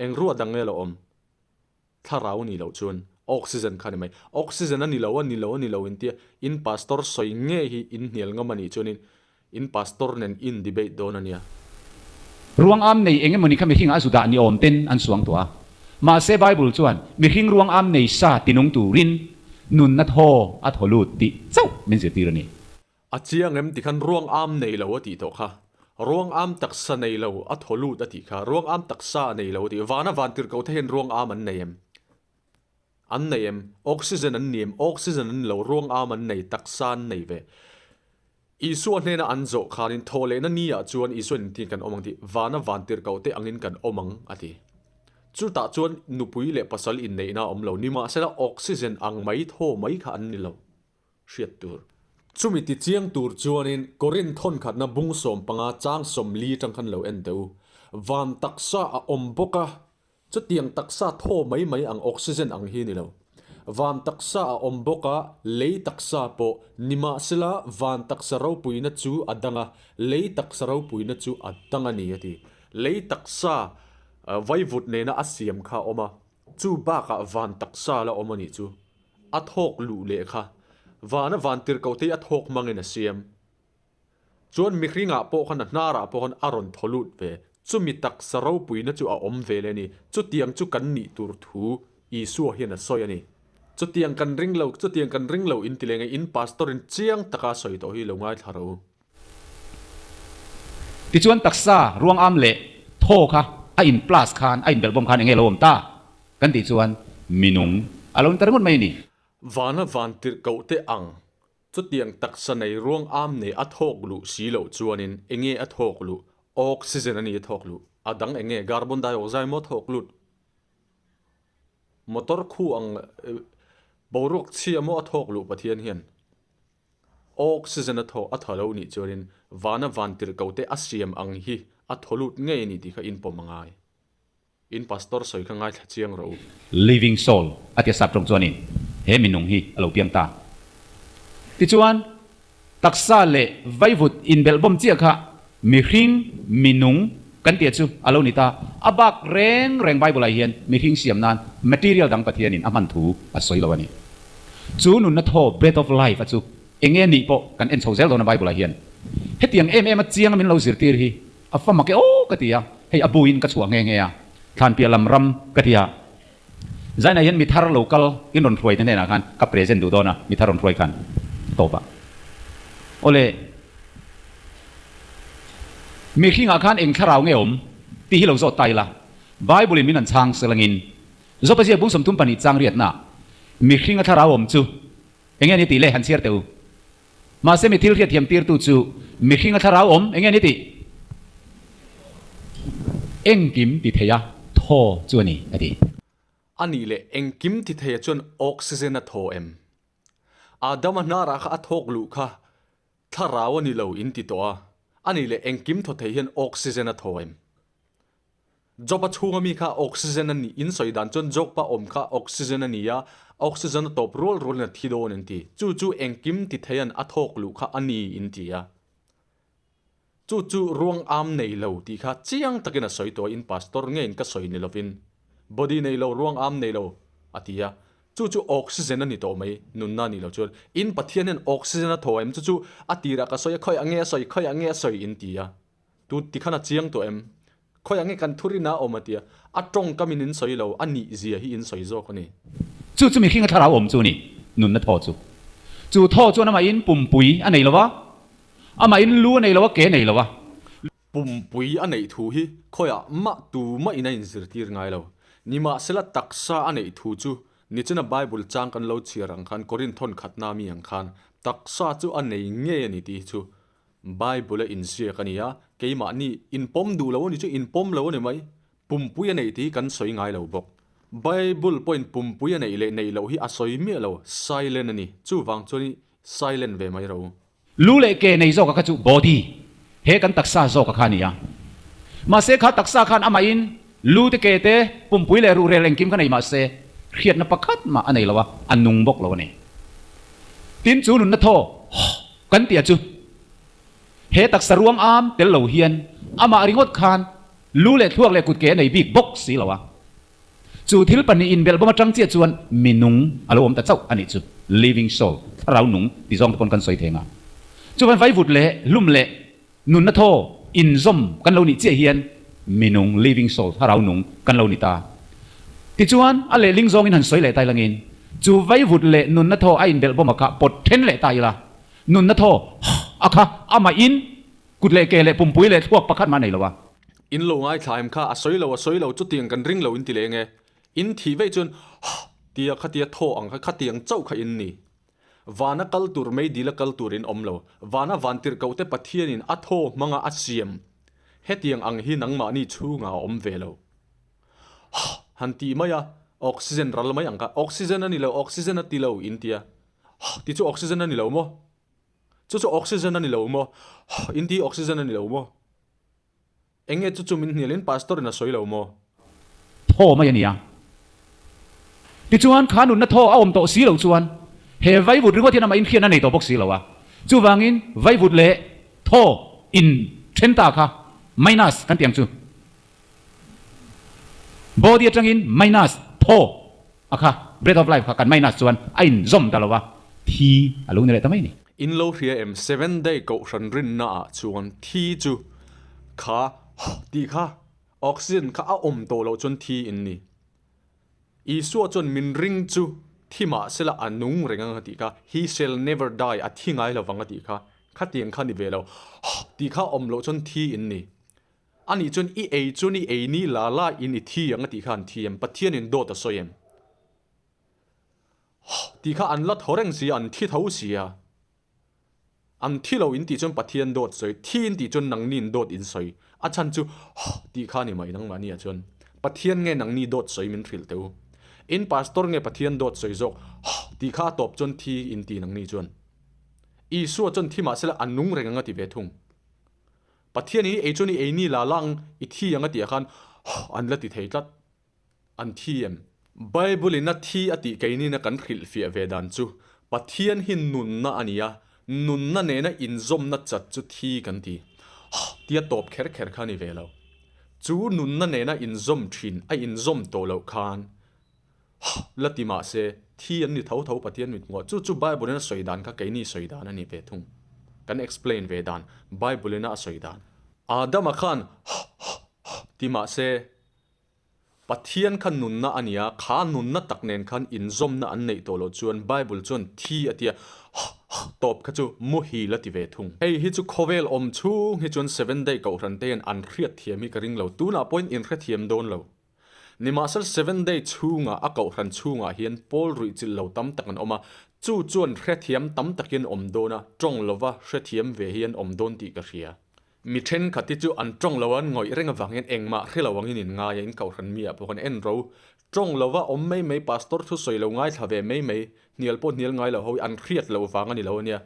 Eng ruah dang nge lo awm? Thlarau a nih loh chuan oxygen kha a ni mai. Oxygen a ni lo, a ni lo, a ni lo intia in pastor sawi nge hi in hnial ngam a nih chuanin in pastor nen in debate dawn a nia. Ruang am nei eng emawni kha mihring a zu dah ni awm ten an suang tawh a. Mahse Bible chuan mihring ruang am nei sa tinung turin nunna thaw a thaw lut tih chauh min zirtir a ni. A chiang em ti khan ruang am nei lo a tih tawh kha. Ruang am taksa nei lo a thaw lut a tih kha. Ruang am taksa a nei lo a tih. Vana van tirhkoh te hian ruang am an nei em? An nei em? Oxygen an ni em? Oxygen an ni lo, ruang am an nei, taksa an nei ve. Isua hnena an zawh khanin thaw lehna ni ah chuan Isua in engtin kan awm ang tih, vana van tirhkoh te angin kan awm ang a ti. Chutah chuan nupui leh pasal inneihna a awm lo. Nimahsela oxygen ang mai thaw mai kha an ni lo. Hriat tur. Chumi ti chiang tur chuanin Korinth thawnkhatna bung 15 chang 40 atang khan lo en teh u. Van taksa a awm bawk a, chutiang taksa thaw mai mai ang oxygen ang hi ni lo. Van taksa a awm bawk a, lei taksa pawh nimahsela van taksa ropuina chu a dang a, lei taksa ropuina chu a dang a ni a ti. Lei taksa vaivut nena a siam kha a awm a, chu bakah van taksa la awm a nih chu. A thawk luh leh kha vana van tirhkoh te hi a thawk hmangin a siam. Chuan mihringah pawh khan a hnarah pawh khan a rawn thaw lut ve. Chumi taksa ropuina chu a awm ve leh a ni. Chutiang chu kan nih tur thu Isua hian a sawi a ni. Chutiang kan ring lo, chutiang kan ring lo in ti leng e, in pastor in chiang taka sawi tawh hi lo ngaithla rawh u. Tichuan taksa ruang am leh thaw kha a in plus khan a in belhbawm khan enge lo awm ta kan tih chuan minung a lo ni ta ringawt mai a ni. Vana vantirhkoh te ang chutiang taksa nei ruang am nei a thawk luh si loh chuanin enge a thawk luh? Oxygen a ni a thawk luh. A dang enge carbon dioxide maw thawk lut? Motor khu ang boruak chhia maw a thawk luh Pathian hian? Oxygen a thaw a tha lo nih chuanin vana vantirhkoh te a siam ang hi a thaw lut ngei a ni tih kha in pawm a ngai. In pastor sawi kha ngaithla chiang rawh u. Living soul a tia sap tawng chuanin he minung hi a lo piang ta. Tichuan, taksa leh vaivut inbelhbawm chiah kha mihring, minung, kan tia chu a lo ni ta. A bak reng reng Bible ah hian mihring siam nan material dang Pathianin a hman thu a sawi lo a ni. Chu nunna thaw, breath of life, a chu eng nge nih pawh kan en chho zel dawn a Bible ah hian. Hetiang em em a chiang a min lo zirtir hi a fa mak e aw ka ti a, hei a buin ka chhuah nghe nghe a, thlan piah lam ram ka ti a. Zainah hian mi thar lo kal in rawn hruai te hnenah khan ka present duh dawn a, mi thar rawn hruai khan tawp a. Awle, mihringah khan eng thlarau nge awm tih hi lo zawt ta ila, Bible in min han chhang selangin Zopa ziak bung 32 chang riatna mihringa thlarau awm chu eng nge ni tih le han chhiar teh u. Mahse mi thil hriatthiam tirtu chu mihringa thlarau awm eng nge ni tih? Engkim ti theia thaw chu a ni, a ti. A nih leh engkim ti theia chuan oxygen a thaw em? Adama hnarah kha a thawk luh kha thlarau a ni lo in ti tawh a, a nih leh engkim thaw thei hian oxygen a thaw em? Job-a chhunga mi kha oxygen a nih in sawi dan chuan Job-a awm kha oxygen a ni a, oxygen a tawp rual rualin a thi dawn an ti. Chu chu engkim ti theian a thawk luh kha a ni in ti a. Chu chu ruang am nei lo tih kha chiang takin a sawi tawh a, in pastor ngeiin ka sawi ni lovin body nei lo, ruang am nei lo a ti a. Chu chu oxygen a ni tawh mai, nunna a nih loh chuan. In Pathian hian oxygen a thaw em? Chu chu a tirah ka sawi a, khawiah nge a sawi, khawiah nge a sawi in ti a. Tu ti khan a chiang tawh em? Khawiah nge kan thurin a awm a tia, a tawngkam in in sawi lo, a nih zia hi in sawi zawk a ni. Chu chu mihringa thlarau awm chu a ni, nunna thaw chu. Chu thaw chuan amahin pumpui a nei lo a, amahin lu a nei lo a, ke a nei lo a. Pumpui a neih thu hi khawiah mah tu mah in a inzirtir ngai lo. Nimahsela taksa a neih thu chu nichina Bible chang kan lo chhiar ang khan Korinthon khatna mi ang khan taksa chu a nei ngei a ni tih hi chu Bible a inziak a ni a, keimahni inpawm duh lo a ni chu inpawm lo a ni mai. Pumpui a neih tih hi kan sawi ngai lo bawk. Bible pawhin pumpui a neih leh neih loh hi a sawi miah lo, silent a ni. Chuvang chuan i silent ve mai ro. Lu leh ke nei zawka kha chu body, he kan taksa zawka kha a ni a. Mahse kha taksa khan amahin lu te ke te, pumpui leh ruhrel engkim kha nei mahse hriatna pakhat mah a nei lo a, a nung bawk lo a ni. Tin chu nunna thaw kan tih a chu he taksa ruang am tel lo hian amah ringawt khan lu leh thluak leh kutke a nei bik bawk si lo a. Chu thil pahnih inbelhbawm atang chiah chuan mi nung a lo awm ta chauh a nih chu, living soul, thlarau nung ti zawng te pawn kan sawi thei ang a. Chuvan vaivut leh hlum leh nunna thaw inzawm kan lo nih chiah hian mi nung, living soul, thlarau nung kan lo ni ta. Tichuan, a lehling zawngin han sawi leh ta ilangin, chu vaivut leh nunna thaw a inbelhbawm a kha pawt then leh ta ila, nunna thaw a kha amah in kut leh ke leh pumpui leh thluak pakhat mah a nei lo a. In lo ngaithla em kha, a sawi lo, a sawi lo, chutiang kan ring lo in ti leng e. In thih veih chuan tia khatia thaw ang kha khatiang chauh kha in ni. Vana kal tur mei dila kal tur in awm lo. Vana vantirhkoh te Pathianin a thaw hmanga a siam. Hetiang ang hi nangmahni chhungah a awm ve lo. Han tih mai a, oxygen ral mai ang kha. Oxygen a ni lo, oxygen a ti lo in tia. Ti chu oxygen a ni lo maw? Chu chu oxygen a ni lo maw? In ti oxygen a ni lo maw? Eng nge chu chu min hnial in pastor in a sawi lo maw? Thaw mai a nia. Tichuan kha nunna thaw a awm tawh si lo chuan he vaivut ringawt hian amah inhriatna nei tawh bawk si lo a. Chuvangin vaivut leh thaw in then ta kha minus kan ti ang chu. Body atangin minus thaw a kha breath of life kha kan minus chuan a inzawm ta lo a, thi a lo ni leh ta mai a ni. In lo hria em seven day kohhran rinna ah chuan thi chu kha tih kha oxygen kha a awm tawh loh chuan thi in ni. Isua chuan min ring chu thi mah sela a nung reng ang a tih kha, he shall never die a thi ngai lovang a tih kha. Khatiang kha ni ve lo. Tih kha awm loh chuan thi in ni. Anih chuan i ei chuan i ei ni la la in i thi ang a tih kha an thi em? Pathianin dawt a sawi em? Tih kha an la thaw reng si a, an thi tho si a. An thi lo in tih chuan Pathian dawt sawi, thi in tih chuan nangniin dawt in sawi. A chhan chu tih kha a ni mai nangmahni ah chuan. Pathian nge nangni dawt sawi min hrilh teh u. In pastor nge Pathian dawt sawi zawk tih kha a tawp chuan thi in ti nangni chuan. Isua chuan thi mahsela a nung reng ang a ti ve thung. Pathian in i ei chuan i ei ni la la ang, i thi ang a tih ah khan an la ti thei tlat. An thi em? Bible in a thi a tih keinin a kan hrilhfiah ve dan chu Pathian hi nunna a ni a, nunna nena inzawmna chat chu thi kan ti. Tia tawp kher kher kha a ni ve lo. Chu nunna nena inzawm thin a inzawm tawh loh khan la ti mah se, thi an ni tho tho Pathian mit hmuh a, chu chu Bible in a sawi dan kha keini sawi dan a ni ve thung. Kan explain ve dan, Bible in a sawi dan. Adama khan ti mah se, Pathian kha nunna a nia, kha nunna tak nen khan inzawmna an neih tawh loh chuan Bible chuan thi a tia, tawp kha chu muhil a ti ve thung. Hei hi chu khawvel awm chhung hi chuan Seven Day Kohhran te hian an hriatthiam hi ka ring lo, tunah pawhin inhrethiam dawn lo. Nimahsel Seven Day chhungah a Kohhran chhungah hian pawl ruih chilh lo tam tak an awm a, chu chuan hrethiam tam takin awm dawn a, tawng lova hrethiam ve hi an awm dawn tih ka hria. Mi thenkhat hi chu an tawng lo a, an ngawih reng avang hian engmah hre lo angin in ngai a, in Kohhran mi ah pawh khan en ro. Tawng lova awm mai mai, Pastor thusawi lo ngaithla ve mai mai, hnial pawh hnial ngai lo ho hi an hriat loh vang a ni lo a nia.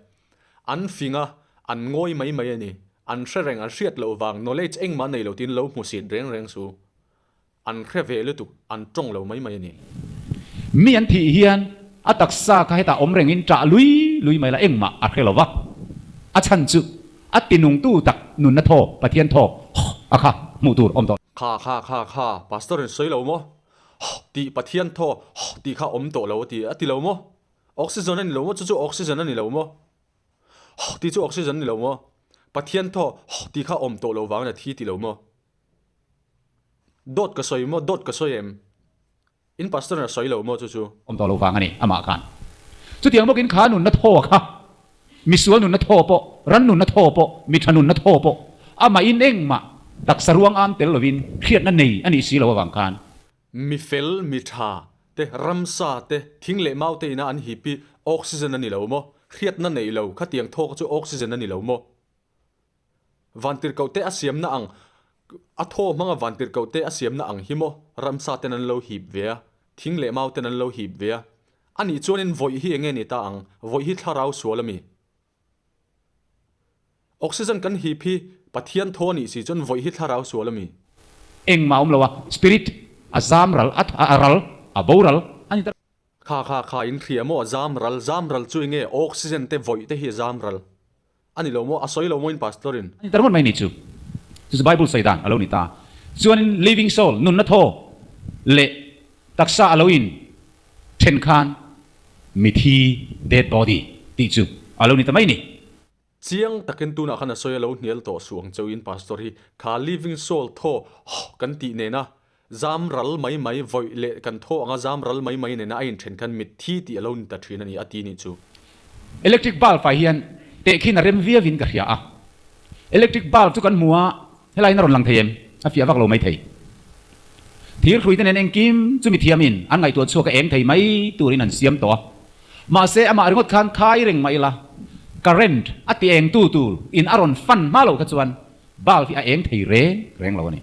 An fing a, an ngawi mai mai a ni. An hre reng, an hriat loh vang, knowledge engmah nei lo tiin lo hmu sit reng reng su. An hre ve lutuk, an tawng lo mai mai a ni. Mi an thih hian a taksa kha hetah awm rengin ṭah lui lui mai la engmah a hre lo va. A chhan chu a tinungtu tak nunna thaw, Pathian thaw a kha hmuh tur awm tawh. Kha kha kha kha, Pastor in sawi lo maw? Tih Pathian thaw tih kha awm tawh lo a ti a ti lo maw? Oxygen a ni lo maw? Chu chu oxygen a ni lo maw? Tih chu oxygen a ni lo maw? Pathian thaw tih kha awm tawh lo vangin a thi ti lo maw? Dawt ka sawi maw? Dawt ka sawi em? In pastor in a sawi lo maw chu chu? Awm tawh lo vang a ni amah khan. Chutiang bawkin kha nunna thaw kha, misual nunna thaw pawh, ran nunna thaw pawh, mi tha nunna thaw pawh, amah in engmah taksa ruang am tel lovin hriatna nei a nih si lo avang khan. Mi fel, mi tha te, ramsa te, thing leh mau te ina an hip hi oxygen a ni lo maw? Hriatna nei lo, khatiang thaw kha chu oxygen a ni lo maw? Vantirhkoh te a siamna ang, a thaw hmanga vantirhkoh te a siamna ang hi maw ramsa ten an lo hip ve a, thing leh mau ten an lo hip ve a. Anih chuanin vawih hi enge ni ta ang? Vawih hi thlarau sual a mi? Oxygen kan hip hi Pathian thaw a nih si chuan vawih hi thlarau sual a mi? Engmah a awm lo a, spirit a zam ral, a a ral, a boral a ni ta. Kha kha kha in hria maw a zam ral, zam ral chu enge oxygen te vawih te hi a zam ral. A ni lo maw? A sawi lo maw in pastor in? A ni ta ringawt mai ni chu. Chu chu Bible sawi dan a lo ni ta. Chuanin living soul, nunna thaw leh taksa a lo in then khan mithi, dead body, tih chu a lo ni ta mai ni. Chiang takin tunah khan a sawi a lo hnial tawh suh ang cheu in pastor hi kha living soul thaw kan tih nena zam ral mai mai vawih leh kan thaw anga zam ral mai mai nena a inthen khan mitthi tih a lo ni ta thin a ni a ti nih chu. Electric bulb ah hian tehkhin a rem viau in ka hria a, electric bulb chu kan hmu a, helai in a rawn lang thei em? A fiah vak lo mai thei. Thir hrui te nen engkim chu mithiam in an ngaihtuah chhuak a eng thei mai tur in an siam tawh a, mahse amah ringawt khan khai reng mah ila current a ti eng tu tur in a rawn fan hma loh kha chuan Bulb hi a eng thei reng reng lo a ni.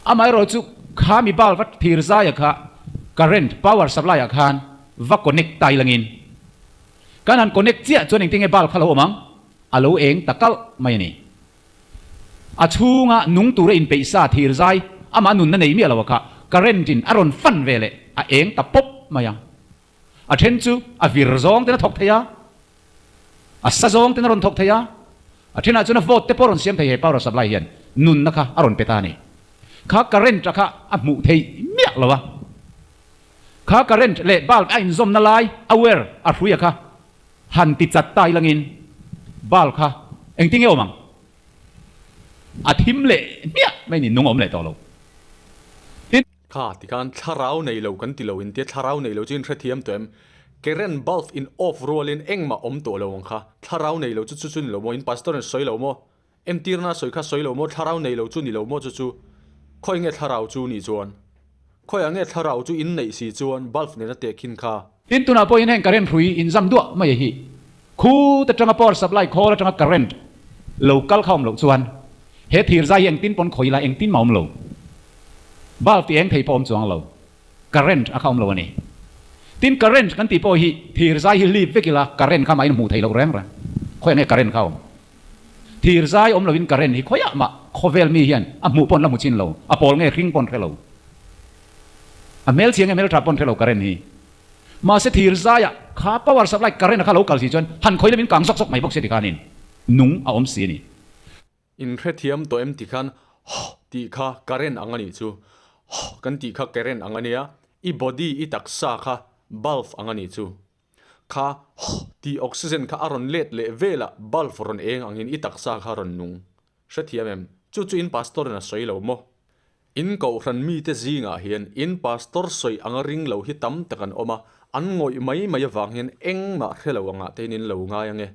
Amaherawh chu kha mi bulb a thir zaia kha current power supply ah khan va connect ta ilangin kan han connect chiah chuan engtin nge bulb kha lo awm ang? A lo eng ta kalh mai a ni. A chhunga nung tura inpeih sa thir zai amah nunna nei miah lo a kha current in a rawn fan ve leh a eng ta pawp mai a. A then chu a vir zawng ten a thawk thei a, a sa zawng ten a rawn thawk thei a, a thenah chuan a vote te pawh a rawn siam thei he power supply hian nunna kha a rawn pe ta a ni. Kha current a kha a hmuh theih miah lo a, kha current leh bulb a inzawmna lai a wire a hrui a kha han ti chat ta ilangin bulb kha engtin nge awm ang? A thim leh hmiah mai ni, nung a awm leh tawh lo. Tin. Kha tikhan thlarau nei lo kan ti lo intia thlarau nei lo chu inhrethiam tawh em? Current bulb in off rualin engmah awm tawh lo ang kha. Thlarau nei lo chu chu chu ni lo maw? In pastor in sawi lo maw? Entirna sawi kha sawi lo maw? Thlarau nei lo chu ni lo maw chu chu? Khawi nge thlarau chu nih chuan? Khawiah nge thlarau chu in neih si chuan bulb nena tehkhin kha? Tin tunah pawhin heng current hrui inzam duah mai hi khut atanga power supply khawl atanga current lo kal kha awm loh chuan he thir zai hi engtin pawn khawi ila engtin mah awm lo. Bulb ti eng thei pawh awm chuang lo. Current a kha awm lo a ni. Tin current kan tih pawh hi thir zai hi lip vek ila current kha mahin hmuh theih loh reng reng. Khawiah nge current kha awm? Thir zai awm loin current hi khawiah mah khawvel mi hian a hmuh pawn la hmu chin lo, a pawl nge hring pawn hre lo. A hmelchhia nge hmeltha pawn hre lo current hi. Mahse thir zaiah kha power supply current a kha lo kal si chuan han khawi lamin kang zawk zawk mai bawk se tikhanin nung a awm si a ni. In hrethiam tawh em tikhan Hawh tih kha current ang a nih chu. Hawh kan tih kha current ang a nia, i body i taksa kha bulb ang a nih chu. Kha Hawh tih oxygen kha a rawn let leh velah bulb rawn eng angin i taksa kha rawn nung. Hrethiam em? Chu chu in pastor in a sawi lo maw? In kohhran mite zingah hian in pastor sawi anga ring lo hi tam tak an awm a, an ngawih mai mai avang hian engmah hre lo angah te in in lo ngai ange.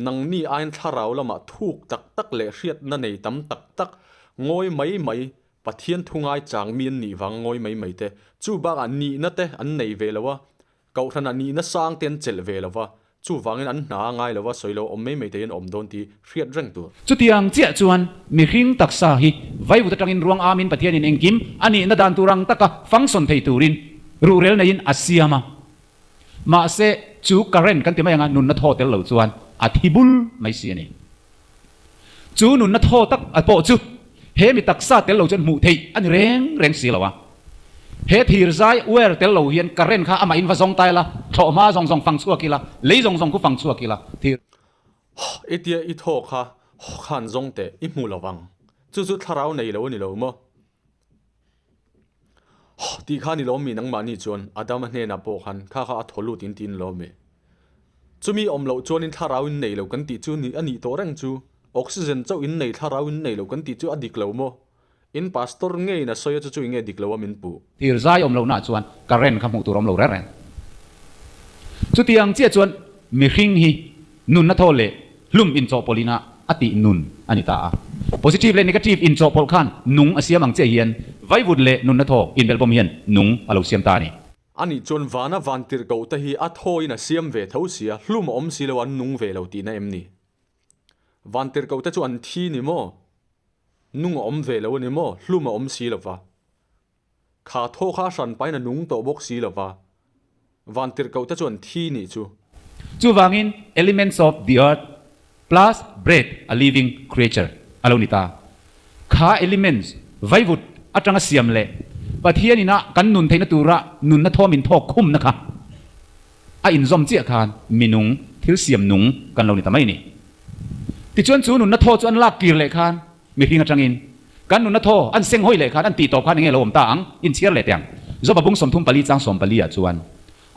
Nangni aiin thlarau lamah thuk tak tak leh hriatna nei tam tak tak, ngawi mai mai, Pathian thu ngai chang mi an nih vanga ngawi mai mai te, chu bakah nihna te an nei ve lo a, Kohhranah nihna sang te an chelh ve lo va, chuvangin an hna a ngai lo va, sawi lo awm mai mai theiin awm dawn tih hriat reng tur. Chutiang chiah chuan mihring taksa hi vaivut atangin ruang amin Pathianin engkim a nihna dan tur ang taka function thei turin ruhrel neiin a siam a. Mahse, chu current kan ti mai anga nunna thaw tel lo chuan a thi bul mai si a ni. Chu nunna thaw tak a pawh chu he mi taksa tel lo chuan hmuh theih a ni reng reng si lo a. He thir zai wire tel lo hian current kha amah in va zawng ta ila, thlawh hma zawng zawng fang chhuak ila, lei zawng zawng khu fang chhuak ila, thir. I tia i thaw kha khan zawng teh i hmu lo vang. Chu chu thlarau nei lo a ni lo maw? Tih kha ni lawm mi nangmahni chuan Adama hnenah pawh khan kha kha a thaw lut in tiin lawm mi. Chumi awm loh chuanin thlarau in nei lo kan tih chu ni a nih tawh reng chu. Oxygen chauh in nei thlarau in nei lo kan tih chu a dik lo maw? In pastor ngeiin a sawi a chu chu enge dik lo a min puh. Thir zai awm lohnaah chuan current kha hmuh tur awm lo reng reng. Chutiang chiah chuan mihring hi Nunna thaw leh hlum inchawhpawlh ina a tih nun a ni ta a. Positive leh negative inchawhpawlh khan nung a siam ang chiah hian vaivut leh nunna thaw inbelhbawm hian nung a lo siam ta a ni. Anih chuan vana vantirhkoh te hi a thawin a siam ve tho sia, hlum a awm si lo an nung ve lo tihna em ni? Vantirhkoh te chu an thi ni maw? Nung a awm ve lo a ni maw? Hlum a awm si lo va. Kha thaw kha hran pain a nung tawh bawk si lo va, vantirhkoh te chuan thi nih chu. Chuvangin elements of the earth plus breath a living creature a lo ni ta. Kha elements vaivut atanga siam leh Pathian ina kan nun theihna tura nunna thawm inthawk khumna kha a inzawm chiah khan minung thil siam nung kan lo ni ta mai ni. Tichuan chu nunna thaw chu an lak kir leh khan Mihring atangin kan nunna thaw an seng hawi leh khan an tih tawp khan enge lo awm ta ang? Inchhiar leh teh ang. Joba bung 34 chang 14 ah chuan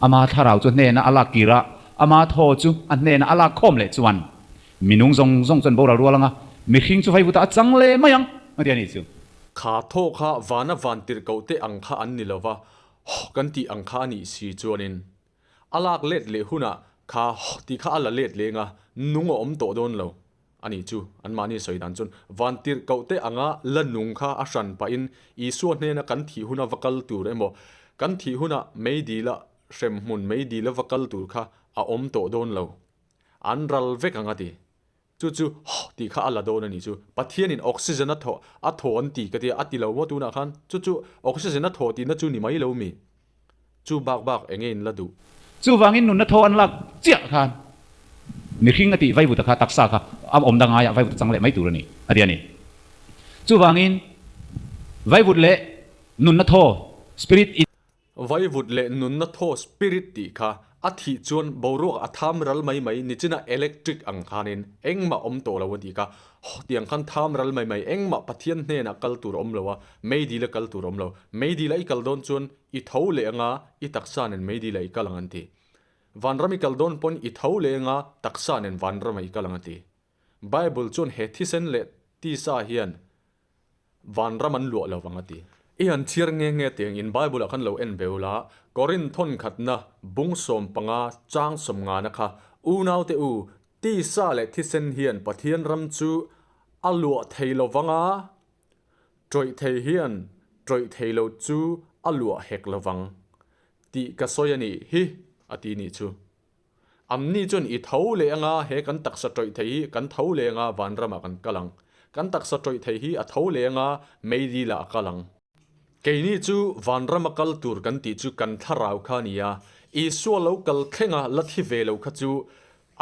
ama thlarau chu hnena a lak kir a, ama thaw chu a hnena a lak khawm leh chuan minung zawng zawng chuan boral rual anga mihring chu vaivut ah a chang leh mai ang a ti a nih chu. Kha thaw kha vana van tirhkoh te ang kha an ni lova, hawh kan tih ang kha a nih si chuanin A lak let leh hunah kha tih kha a la let leng a, nung a awm tawh dawn lo a nih chu. Anmahni sawi dan chuan vantirh koh te anga la nung kha a hran pahin Isua hnena kan thih huna va kal tur emaw, kan thih huna meidila hremhmun meidila va kal tur kha a awm tawh dawn lo. An ral vek ang a ti. Chu chu tih kha a la dawn a nih chu. Pathianin oxygen a thaw a thaw an ti ka tia a ti lo maw tunah khan? Chu chu oxygen a thaw tihna chu ni mai lo mi? Chu bak bak enge in la duh? Chuvangin nunna thaw an lak chiah khan mihring a tih vaivuta kha taksa kha a awm dang aiah vaivut a chang leh mai tur a ni a ti a ni. Chuvangin vaivut leh nunna thaw, spirit, in. Vaivut leh nunna thaw spirit tih kha a thih chuan boruak a tham ral mai mai nichina electric ang khanin engmah awm tawh lo a tih kha tiang khan tham ral mai mai engmah Pathian hnenah kal tur awm lo a meidil a kal tur awm lo meidil a i kal dawn chuan i tho leh anga i taksa nen meidil ah i kal ang an ti vanram i kal dawn pawn i tho leh anga taksa nen vanram ah i kal ang a ti Bible chuan he thisen leh tisa hian Vanram an luah lo vang a ti. I han chhiar nghe nghe tiang in Bible ah khan lo en ve ula, Korinth thawn khatna bung 15 chang 50 na kha unaute u tisa leh thisen hian Pathian ram chu a luah thei lo vang a, tawih thei hian tawih thei lo chu a luah hek lo vang tih ka sawi a nih hi a ti nih chu. Amni chuan i tho leh anga he kan taksa tawih thei hi kan tho leh anga vanramah kan kal ang. Kan taksa tawih thei hi a tho leh anga meidil ah a kal ang. Keini chu vanrama kal tur kan tih chu kan thlarau kha a ni a, Isua lo kal thlenga la thi ve lo kha chu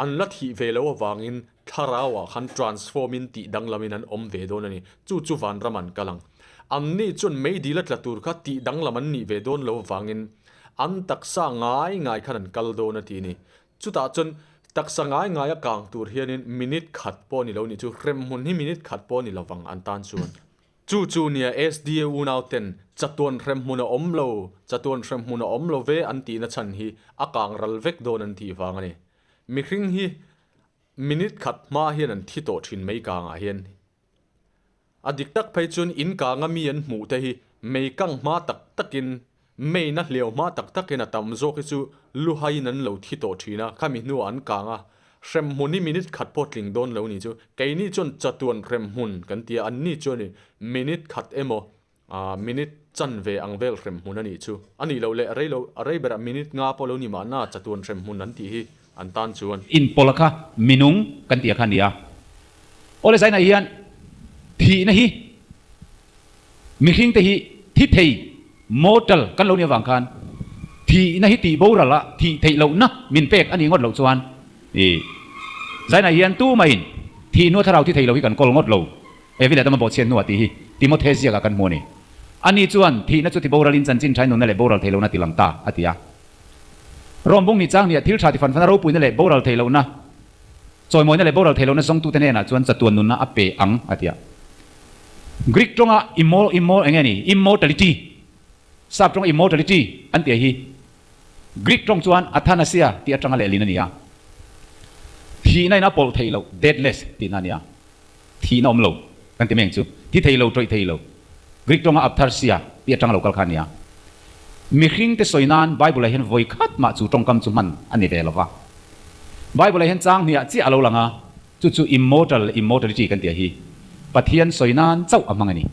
an la thih ve lo avangin thlarau ah khan transform in tih danglamin an awm ve dawn a ni. Chu chu vanram an kal ang. Amni chuan meidil a tla tur kha tih danglam an nih ve dawn lo avangin An taksa ngai ngai khan an kal dawn a ti ni. Chutah chuan taksa ngai ngai a kang tur hianin minute khat pawh a ni lo nih chu, hremhmun hi minute khat pawh a ni lovang an tan chuan. Chu chu nia SDA unau ten chatuan hremhmun a awm lo, chatuan hremhmun a awm lo ve an tihna chhan hi a kang ral vek dawn an tih vang a ni. Mihring hi minute khat hma hian an thi tawh thin mai kangah hian. A dik tak phei chuan in kanga mi an hmuh te hi mei kang hma tak takin, meina hleu hma tak takin a tam zawk hi chu luhaiin an lo thi tawh thin a, khami hnuah an kang a, hremhmun hi minute khat pawh tling dawn lo ni chu. Keini chuan chatuan hremhmun kan ti a, anni chuan minute khat emaw minute chanve ang vel hremhmun a nih chu. A nih loh leh a rei lo, a rei berah minute nga pawh lo ni mahna chatuan hremhmun an tih hi an tan chuan. Inpawlh kha minung kan tih a kha a ni a. Awle zainah hian thihna hi mihring te hi thi thei, mortal, kan lo nih avang khan thihna hi tih boral a thih theih lohna min pek a nih ngawt loh chuan i zainah hian tumahin thih hnu a thlarau thi thei lo hi kan kawl ngawt lo. Evi leh Adama bawhchhiat hnuah tih hi Timothe ziakah kan hmu a ni. Ani chuan, Thihna chu ti boralin chanchin thain nunna leh boral theih lohna ti lang ta, a ti a. Rom bung ni chang nia thil tha ti fan fana ropuina leh boral theih lohna, chawimawina leh boral theih lohna zawngtute hnenah chuan chatuan nunna a pe ang, a ti a. Greek tawnga immor, immor, eng nge ni? Immortality, Sap tawnga immortality an tih hi Greek tawng chuan athanasia tih atanga lehlin a ni a. Thihna in a pawlh theih loh, deathless, tihna a ni a. Thihna awm lo kan ti mai ang chu. Thi thei lo, tawih thei lo. Greek tawnga aphtharsia tih atanga lo kal kha a nia. Mihring te sawi nan Bible ah hian vawi khat mah chu tawngkam chu hman a ni ve lo va. Bible ah hian chang hniah chiah a lo lang a, chu chu immortal leh immortality kan tih a hi Pathian sawi nan chauh a hmang a ni.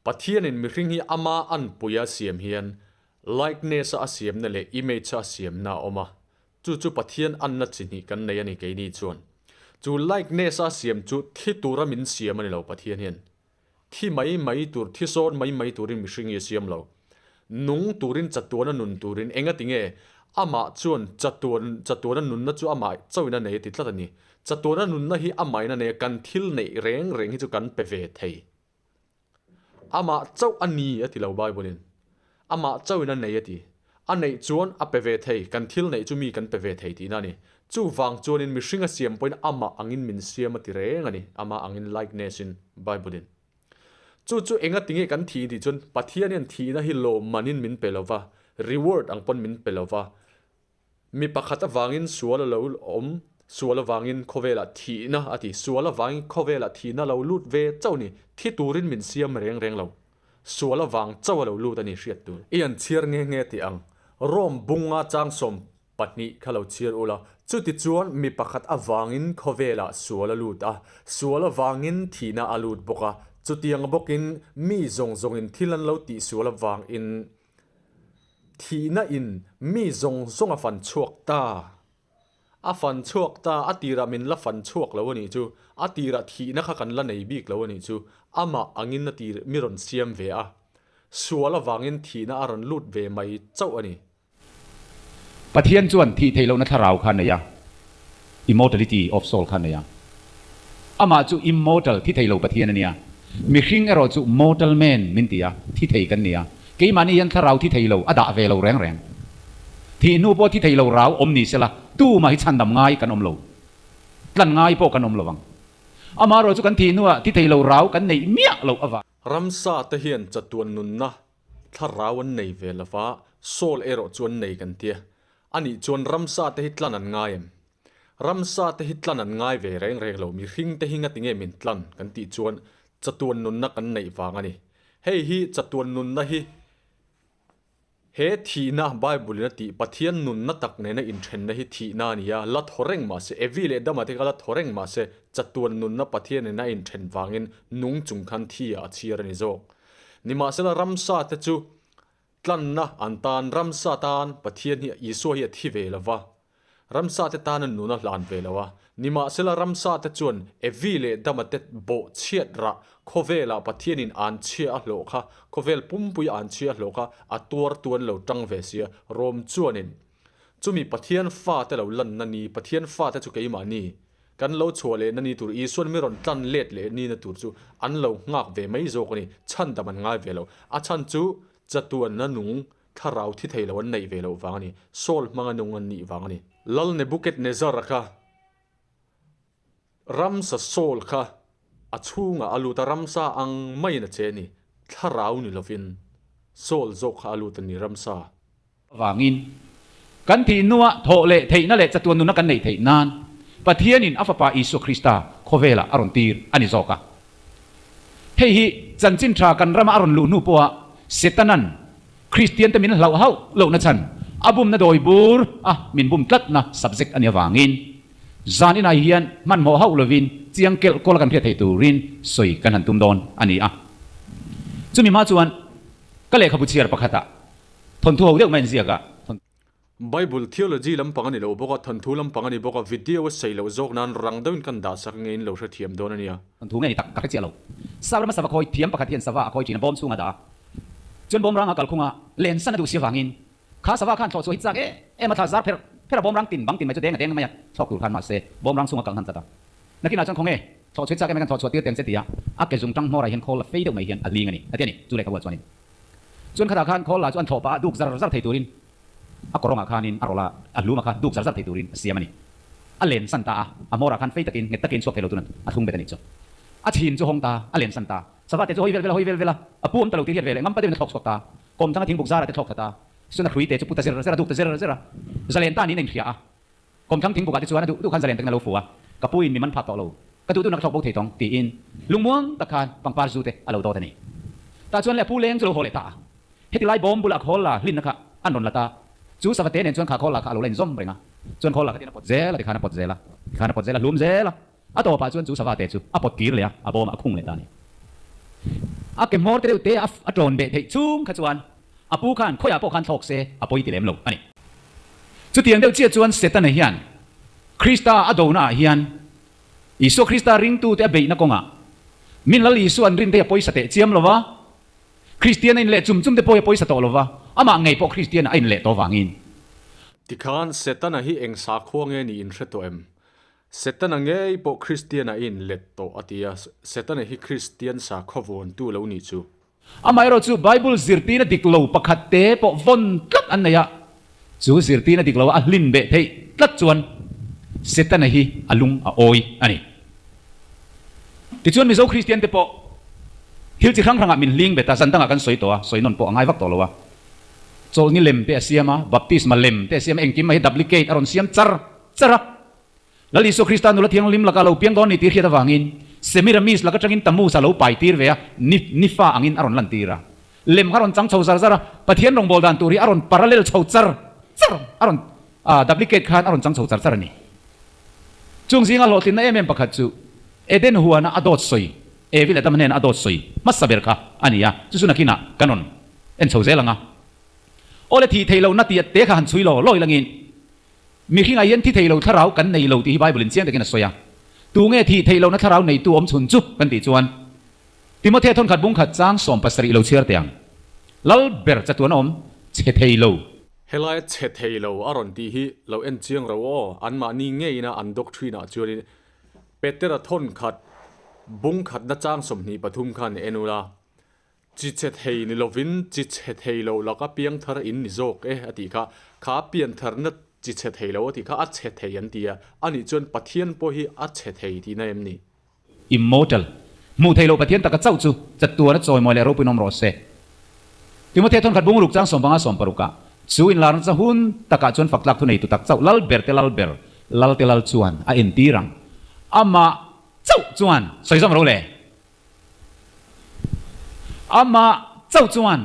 Pathianin mihring hi ama anpuia siam hian likeness a a siamna leh image a a siamna a awm a, Chu chu Pathian anna chi hnih kan nei a ni keini chuan. Chu likeness a siam chu thi tura min siam a ni lo Pathian hian. Thi mai mai tur, thi sawn mai mai turin mihring hi a siam lo. Nung turin chatuana nun turin engati nge amah chuan chatuan chatuana nunna chu amah chauhin a nei a ti tlat a ni. Chatuana nunna hi amahin a nei a, kan thil neih reng reng hi chu kan pe ve thei. Amah chauh a ni a ti lo Bible in. Amah chauhin a nei a ti. A neih chuan a pe ve thei, kan thil neih chu mi kan pe ve thei tihna a ni. Chuvang chuanin mihring a siam pawhin amah angin min siam a ti reng a ni, amah angin likeness in Bible in. Chu chu enga tinge kan thih tih chuan Pathian hian thihna hi lawmmanin min pe lova, reward ang pawn min pe lova, Mi pakhat avangin sual a lo awm, sual avangin khawvelah thihna a ti, sual avangin khawvelah thihna a lo lut ve chauh a ni, thi turin min siam reng reng lo, sual avang chauh a lo lut a ni hriat tur. I an chhiar nghe nghe tih ang, Rome bunga chang 12 kha lo chhiar ula, chutichuan mi pakhat avangin khawvelah sual a lut a, sual avangin thihna a lut bawk a, chutiang bawkin mi zawng zawngin thil an lo tihsual avangin Thihna in mi zawng zawng a fan chhuak ta. A fan chhuak ta, a tirah min la fan chhuak lo a nih chu. A tirah thihna kha kan la nei bik lo a nih chu. Amah angin a tir mi rawn siam ve a. Sual avangin thihna a rawn lut ve mai chauh a ni. Pathian chuan thih theih lohna thlarau kha a nei a, immortality of soul kha a nei a. Amah chu immortal, thi thei lo Pathian a nia. Mihring erawh chu mortal man min ti a, thi thei kan ni a. Keimahni hian thlarau thi thei lo a dah ve lo reng reng. Thih hnu pawh thi thei lo rau awm ni sela, tumah hi chhandam ngai kan awm lo. Tlan ngai pawh kan awm lo ang. Amaherawh chu kan thih hnuah thi thei lo rau kan neih miah loh avang. Ramsa te hian chatuan nunna thlarau an nei ve lova, soul erawh chu an nei kan tia. Anih chuan ramsa te hi tlan an ngai em? Ramsa te hi tlan an ngai ve reng reng lo, mihring te hi ngati nge min tlan kan tih chuan chatuan nunna kan neih vang a ni. Hei hi chatuan nunna hi he thihna Bible in a tih Pathian nunna tak nena inthenna hi thihna a ni a, la thaw reng mah se, Evi leh Adama te kha la thaw reng mah se, chatuan nunna Pathian nena a inthen vangin nung chung khan thi ah a chhiar a ni zawk. Nimahsela ramsa te chu Tlanna an tan ramsa tan Pathian hi Isua hi a thi ve lo va, ramsa te tan a nun a hlan ve lo a. Nimahsela ramsa te chuan Evi leh Dama te bawh chhiat rah khawvelah Pathianin an chhia a hlawh kha, khawvel pumpui an chhia a hlawh kha a tuar tu an lo tang ve sia. Rom chuanin chumi Pathian fate lo lanna ni, Pathian fate chu keimahni Kan lo chhuah lehna ni tur Isuan mi rawn tlan let leh nina tur chu an lo nghak ve mai zawk a ni. Chhan dam an ngai ve lo. A chhan chu chatuanna nung thlarau thi thei lo an neih ve loh vang a ni. Saul hmanga nung an nih vang a ni. Lal Nebuchadnezzar-a kha ramsa Saul kha a chhungah a lut a, ramsa ang maiin a che a ni. Thlarau ni lovin Saul zawk kha a lut a ni, ramsa. Avangin, kan thih hnuah thawh leh theihna leh chatuan nuna kan neih theih nan Pathianin a Fapa Isua Krista khawvelah a rawn tir a ni zawk a. Hei hi chanchin tha kan rama a rawn luh hnu pawha Setanan Kristiante min hlauh hauh lohna chhan a bumna dawi bur a min bum tlatna subject a nih avangin zan inah hian hmanhmawh hauh lovin chiang kelh kawla kan hriat theih turin sawi kan han tum dawn a ni a. Chumi hma chuan ka lehkhabu chhiar pakhatah Thawnthu ho deuh mai an ziak a. Bible theology lampang a ni lo bawk a, thawnthu lampang a ni bawk a, video a sei loh zawk nan rang deuhin kan dah sak nge in lo hrethiam dawn a nia. Thawnthu nge ni tak ka hre chiah lo. Sap rama sava khawi thiam pakhat hian sava a khawi thin a, bawm chhunga dah a. Chuan bawm ranga kalkhunga len san a duh si avangin kha sava khan thlawh chhuah hi chak em em a, thla zar pherh pherh a bawm rang tin bang tin mai chu deng a deng mai a, thlawk tur khan mahse bawm rang chhunga kal hnan tlat a. Nakinah chuan khawnge thlawh chhuah hi chak em em khan thlawh chhuah tir teng che tia a ke zung tang hmawrah hian khawl la fei deuh mai hian a ling a ni a ti a ni. Chu lehkhabu ah chuanin. Chuan khatah khan khawl lah chu an thlawh pah a, duk zar zar thei turin a kawrawngah khanin a rawlh a, a hluma kha duk zar zar thei turin a siam a ni. A len san ta a, a hmawrah khan fei takin nghet takin chhuak thei lo turin a thlung bet a nih chu. A chhin chu hawng ta, a len san ta. Sava te chu hawi vel vel a, hawi vel vel a, a pu awm ta lo tih hriat ve leh ngampa deuhin a thlawk chhuak ta. Kawm thanga thingbuk zarah te thlawk thla ta. Tichuan a hrui te chu pu ta zer zer a, duk ta zer zer a, zalen ta niin a inhria a. Kawmthlang thingbukah te chuan a duh duh khan zalen takin a lo fu a, ka puin mi man phak tawh lo, ka duh duhna ka thlawk bo thei tawng, tiin lungmuang tak khan pangpar zu te a lo dawt a ni. Tah chuan le a pu leng chu lo haw leh ta a, heti lai bawm bulah khawl la hlinna kha an rawn la ta, chu savate nen chuan kha khawl la kha a lo la inzawm reng a, chuan khawl la kha tiin a pawt zel a, tikhan a pawt zel a, tikhan a pawt zel a, hlum zel a, a tawpah chuan chu savate chu a pawt kir leh a, a bawmah a khung leh ta a ni. A ke hmawr te deuh te a tlawn beh theih chung kha chuan a pu khan khawiah pawh khan thlawk se a pawi ti lem lo a ni. Chutiang deuh chiah chuan Setana hian Krista a donaah hian Isua Krista ringtute a beihna kawngah min Lal Isua an rin te a pawisa teh chiam lo va, Kristian a inleh chum chum te pawh hi a pawisa tawh lo va, amah ngei pawh Kristian a inleh tawh vangin. Tikhan Setana hi eng sakhua nge niin hre tawh em? Setana ngei pawh Kristian a inlet tawh a ti a, Setana hi Kristian sakhaw vuantu lo nih chu. Amaherawhchu Bible zirtirna dik lo pakhat te pawh vawn tlat an nei a, chu zirtirna dik lo a hlin beh theih tlat chuan Setana hi a lung a awi a ni. Tichuan Mizo Kristian te pawh thil chi hrang hrangah min hling bet a, zan dangah kan sawi tawh a, sawi nawn pawh a ngai vak tawh lo a. Chawlhni lem te a siam a, baptisma lem te a siam a, engkim mai hi duplicate a rawn siam char char a. Lal Isua Krista nula thianghlim laka lo piang dawn ni tih hriat avangin Semiramis lak atangin Tammuz a lo pai tir ve a, ni ni fa angin a rawn lan tir a. Lem kha a rawn chang chho zar zar a, Pathian rawngbâwl dan tur hi a rawn parallel chho char char, a rawn duplicate khan a rawn chang chho char char a ni. Chung zinga hlawhtlinna em em pakhat chu Eden huana a dawt sawi, Evi leh Adama hnena a dawt sawi hmasa ber kha a ni a, chu chu nakinah kan rawn en chho zel ang a. Aw le thih theih lohna tih te kha han chhui law law ilangin Mihringah hian thi thei lo thlarau kan nei lo tih hi Bible in chiang takin a sawi a. Tu nge thih theih lohna thlarau neitu awm chhun chu kan tih chuan Timothea thawnkhat bungkhat chang 70 lo chhiar teh ang. Lal ber chatuan a awm chhe thei lo. Helai chhe thei lo a rawn tih hi lo en chiang ro aw, anmahni ngeina an doctrine ah chuanin Petera thawnkhat bungkhatna chang 23 khan en ula, Chi chhe thei ni lovin chi chhe thei lo laka piangthar in ni zawk e a tih kha. Kha piantharna chi chhe thei lo a tih kha a chhe thei an ti a, anih chuan Pathian pawh hi a chhe thei tihna em ni? Immortal, hmuh theih loh Pathian taka chauh chu chatuana chawimawi leh ropuiin awm rawh se. Timothea thawnkhat bungruk chang 15 16 ah, Chu inlarna cha hun takah chuan faktlak thuneitu tak chauh lal ber te lal ber, lal te lal chuan a entir ang. Amah chauh chuan sawi zawm ro le. Amah chauh chuan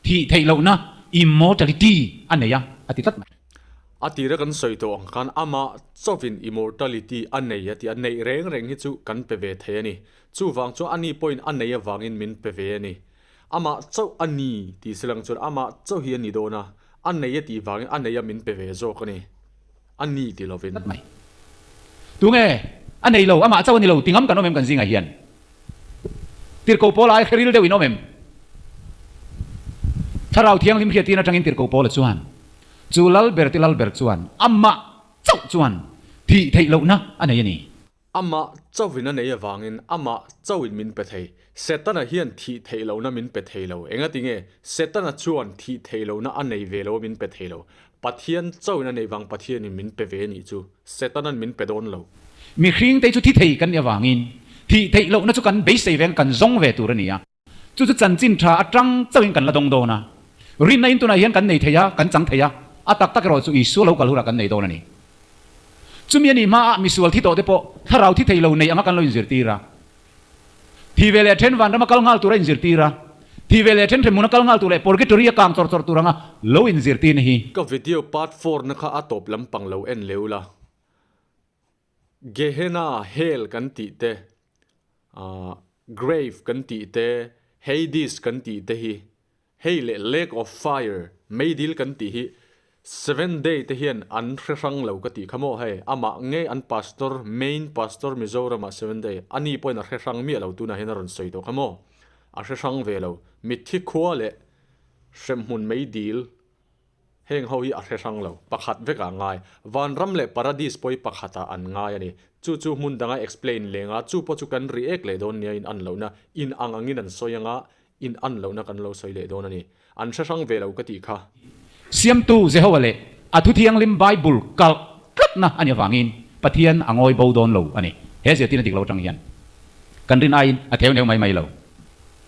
thih theih lohna, immortality, a nei a, a ti tlat mai. A tira kan sawi tawh ang khan amah chauhin immortality a nei a ti a, neih reng reng hi chu kan pe ve thei a ni. Chuvang chuan ani pawhin a nei avangin min pe ve a ni. Amah chauh a ni tih silang chuan amah chauh hi a ni dawn a, a nei a tih vangin a nei a min pe ve zawk a ni. A ni ti lovin. Tlat mai. Tunge a nei lo, amah chauh a ni lo ti ngam kan awm em kan zingah hian? Tirhkoh Paula ai hre ril deuh in awm em? Thlarau Thianghlim hriattir atangin Tirhkoh Paula chuan, Chu Lalber ti Lalber chuan amah chauh chuan thih theih lohna a nei a ni. Amah chauhin a nei avangin amah chauhin min pe thei. Setana hian thih theih lohna min pe thei lo. Engati nge? Setana chuan thih theih lohna a nei ve lo a min pe thei lo. Pathian chauhin a neih vang Pathianin min pe ve nih chu. Setanan min pe dawn lo. Mihring te chu thi thei kan nih avangin thih theih lohna chu kan beisei ve ang, kan zawng ve tur a ni a. Chu chu chanchin tha atang chauhin kan la dawng dawn a. Rinna in tunah hian kan nei thei a, kan chang thei a, a tak tak erawh chu Isua lo kal hunah kan nei dawn a ni. Chumi a nih hmaah misual thi tawh te pawh thlarau thi thei lo nei anga kan lo inzirtir a. Thi ve leh then vanrama kal nghal tura inzirtir a, thi ve leh then hremhmuna kal nghal tur leh purgatory a kang chawr chawr tur anga lo inzirtirna hi. Ka video part four na kha a tawp lampang lo en leu la. Gehenna, hell kan tih te, grave kan tih te, Hades kan tih te hi Hei leh Lake of Fire, meidil kan tih hi Seven Day te hian an hre hrang lo ka tih kha maw hei, amah ngei an pastor, main pastor Mizoram ah Seven Day, ani pawhin a hre hrang miah lo tunah hian a rawn sawi tawh kha maw, a hre hrang ve lo, mitthi khua leh hremhmun meidil heng ho hi a hre hrang lo, pakhat vekah a ngai, vanram leh paradis pawh hi pakhatah an ngai a ni, chu chu hmun danga explain leng a, chu pawh chu kan react leh dawn nia in an lohna, in ang angin an sawi anga In an lohna kan lo sawi leh dawn a ni. An hre hrang ve lo ka tih kha. Siamtu Jehovah leh a Thu Thianghlim Bible kalh tlatna a nih avangin Pathian a ngawi bo dawn lo a ni. He zirtirna dik lo atang hian kan rin aiin a theu neu mai mai lo.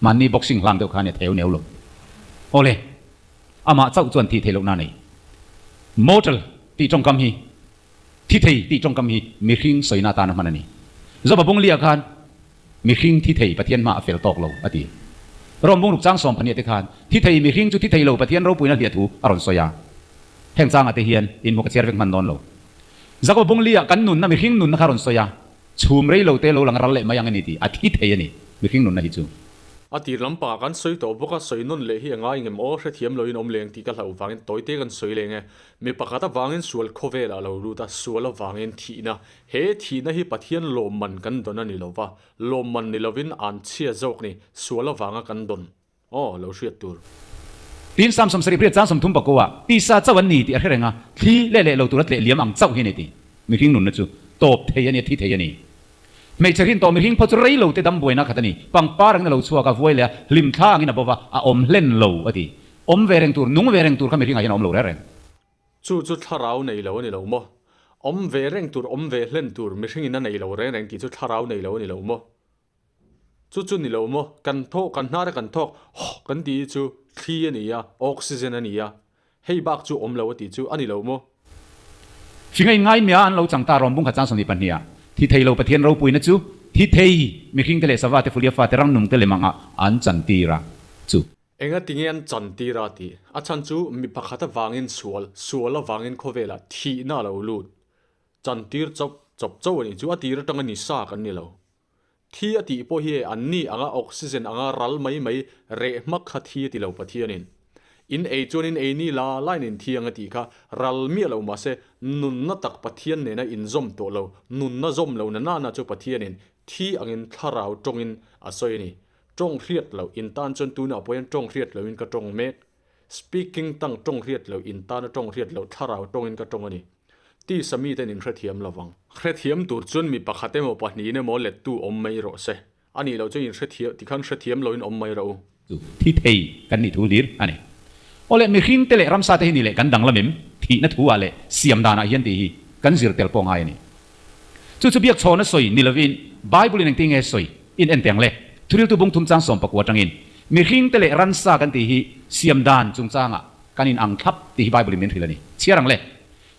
Mahni boxing hlang deuh kha a ni a theu neu lo. Awle, amah chauh chuan thih theih lohna a nei. Mortal tih tawngkam hi Thi thei tih tawngkam hi mihring sawina atan a hman a ni. Joba Bunglia khan mihring thi thei Pathian hma a fel tawk lo a ti. Rom Bungruk chang sawm pahnih te khan thi thei mihring chu thi thei lo Pathian ropuina hliah thu a rawn sawi a. Heng changah te hian inhmu ka chhiar vek hman dawn lo. Jakob Bunglia kan nunna mihring nunna kha a rawn sawi a. Chhum rei lo te lo lang ral leh mai ang a ni tih a thi thei a ni mihring nunna hi chu. A tir lampangah kan sawi tawh bawk a, sawi nawn leh hi a ngai ngem aw, hrethiam loin awm leng tih ka hlauh vangin tawite kan sawi leng e. Mi pakhat avangin sual khawvelah lo lut a, sual avangin thihna. He thihna hi Pathian lawmman kan dawn a ni lo va, lawmman ni lovin an chhia zawk ni, sual avanga kan dawn. Aw, lo hriat tur. Tin, Samson sarih pariat chang 30 pakua, tisa chauh an ni tih a hre reng a, thli leh leh lo tura tleh liam ang chauh hi a ni tih. Mihring nunna chu tawp thei a ni a, thi thei a ni. Hmeichhe rin tawh mihring pawh chu rei lo te dam buaina khat a ni. Pangpar angin a lo chhuak a, vuai leh a, hlim thla angin a bo va, a awm hlen lo a ti. Awm ve reng tur, nung ve reng tur kha mihringah hian a awm lo reng reng. Chu chu thlarau nei lo a ni lo maw? Awm ve reng tur, awm ve hlen tur mihringin a nei lo reng reng tih chu thlarau nei lo a ni lo maw? Chu chu ni lo maw? Kan thawk, kan hnara kan thawk, hawh kan tih hi chu thli a ni a, oxygen a ni a, hei bak chu awm lo a tih chu a ni lo maw? Hringa in ngaimia an lo chang ta rawm bung khat chang 22 ah, thi thei lo Pathian ropuina chu thi thei mihring te leh sava te fulia fa te rangnung te lem angah an chantir a chu. Enga tinge an chantir a tih? A chhan chu mi pakhat avangin sual, sual avangin khawvelah thihna a lo lut. Chantir chawp chawp chauh a nih chu a tir atanga ni sa kan ni lo. Thi a tih pawh hi e an ni anga oxygen anga ral mai mai reh hmak kha thi a ti lo Pathianin. In ei chuan in ei ni la lain in thi ang a tih kha ral miah lo mahse nunna tak Pathian nena inzawm tawh lo, nunna zawm lo na nana chu Pathianin thi angin thlarau tawngin a sawi a ni. Tawng hriat loh in tan chuan tunah pawh hian tawng hriat lohin ka tawng mek. Speaking tongue tawng hriat loh in tana tawng hriat loh thlarau tawngin ka tawng a ni. Tisa miten in hrethiam lo vang. Hrethiam tur chuan mi pakhat emaw pahnihin emaw lettu awm mai rawh se. A nih loh chuan in hrethiam tikhan hrethiam loin awm mai rawh u. Chu thi thei kan nih thu hlir a ni. Aw le mihring te leh ramsa te hi ni leh kan danglam em? Thihna thu ah leh siam danah hian tih hi kan zir tel pawh ngai a ni. Chu chu biak chhawna sawi ni lovin Bible in engtin nge sawi in en teng le? Thuriltu bung thum chang 19 atangin mihring te leh ransa kan tih hi siam dan chungchangah kan in ang thlap tih hi Bible in min hrilh a ni. Chhiar ang le.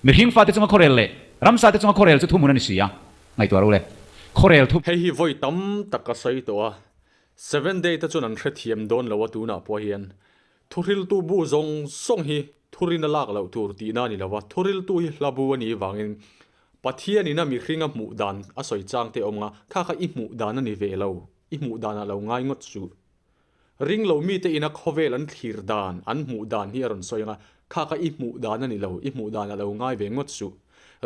Mihring fate chunga khawrel leh ramsa te chunga khawrel chu thuhmun a ni si a, ngaihtuah ro le. Khawrel thu. Hei hi vawi tam tak ka sawi tawh a. Seventh Day te chuan an hrethiam dawn lo a tunah pawh hian Thuhriltu bu zawng zawng hi thurina lak loh tur tihna a ni lo va, thuhriltu hi hla bu a nih vangin Pathianin a mihring a hmuh dan a sawi chang te awm nga, kha kha i hmuh dan a ni ve lo, i hmuh danah lo ngai ngawt suh. Ring lo mite ina khawvel an thlir dan, an hmuh dan hi a rawn sawi anga, kha kha i hmuh dan a ni lo, i hmuh danah lo ngai ve ngawt suh.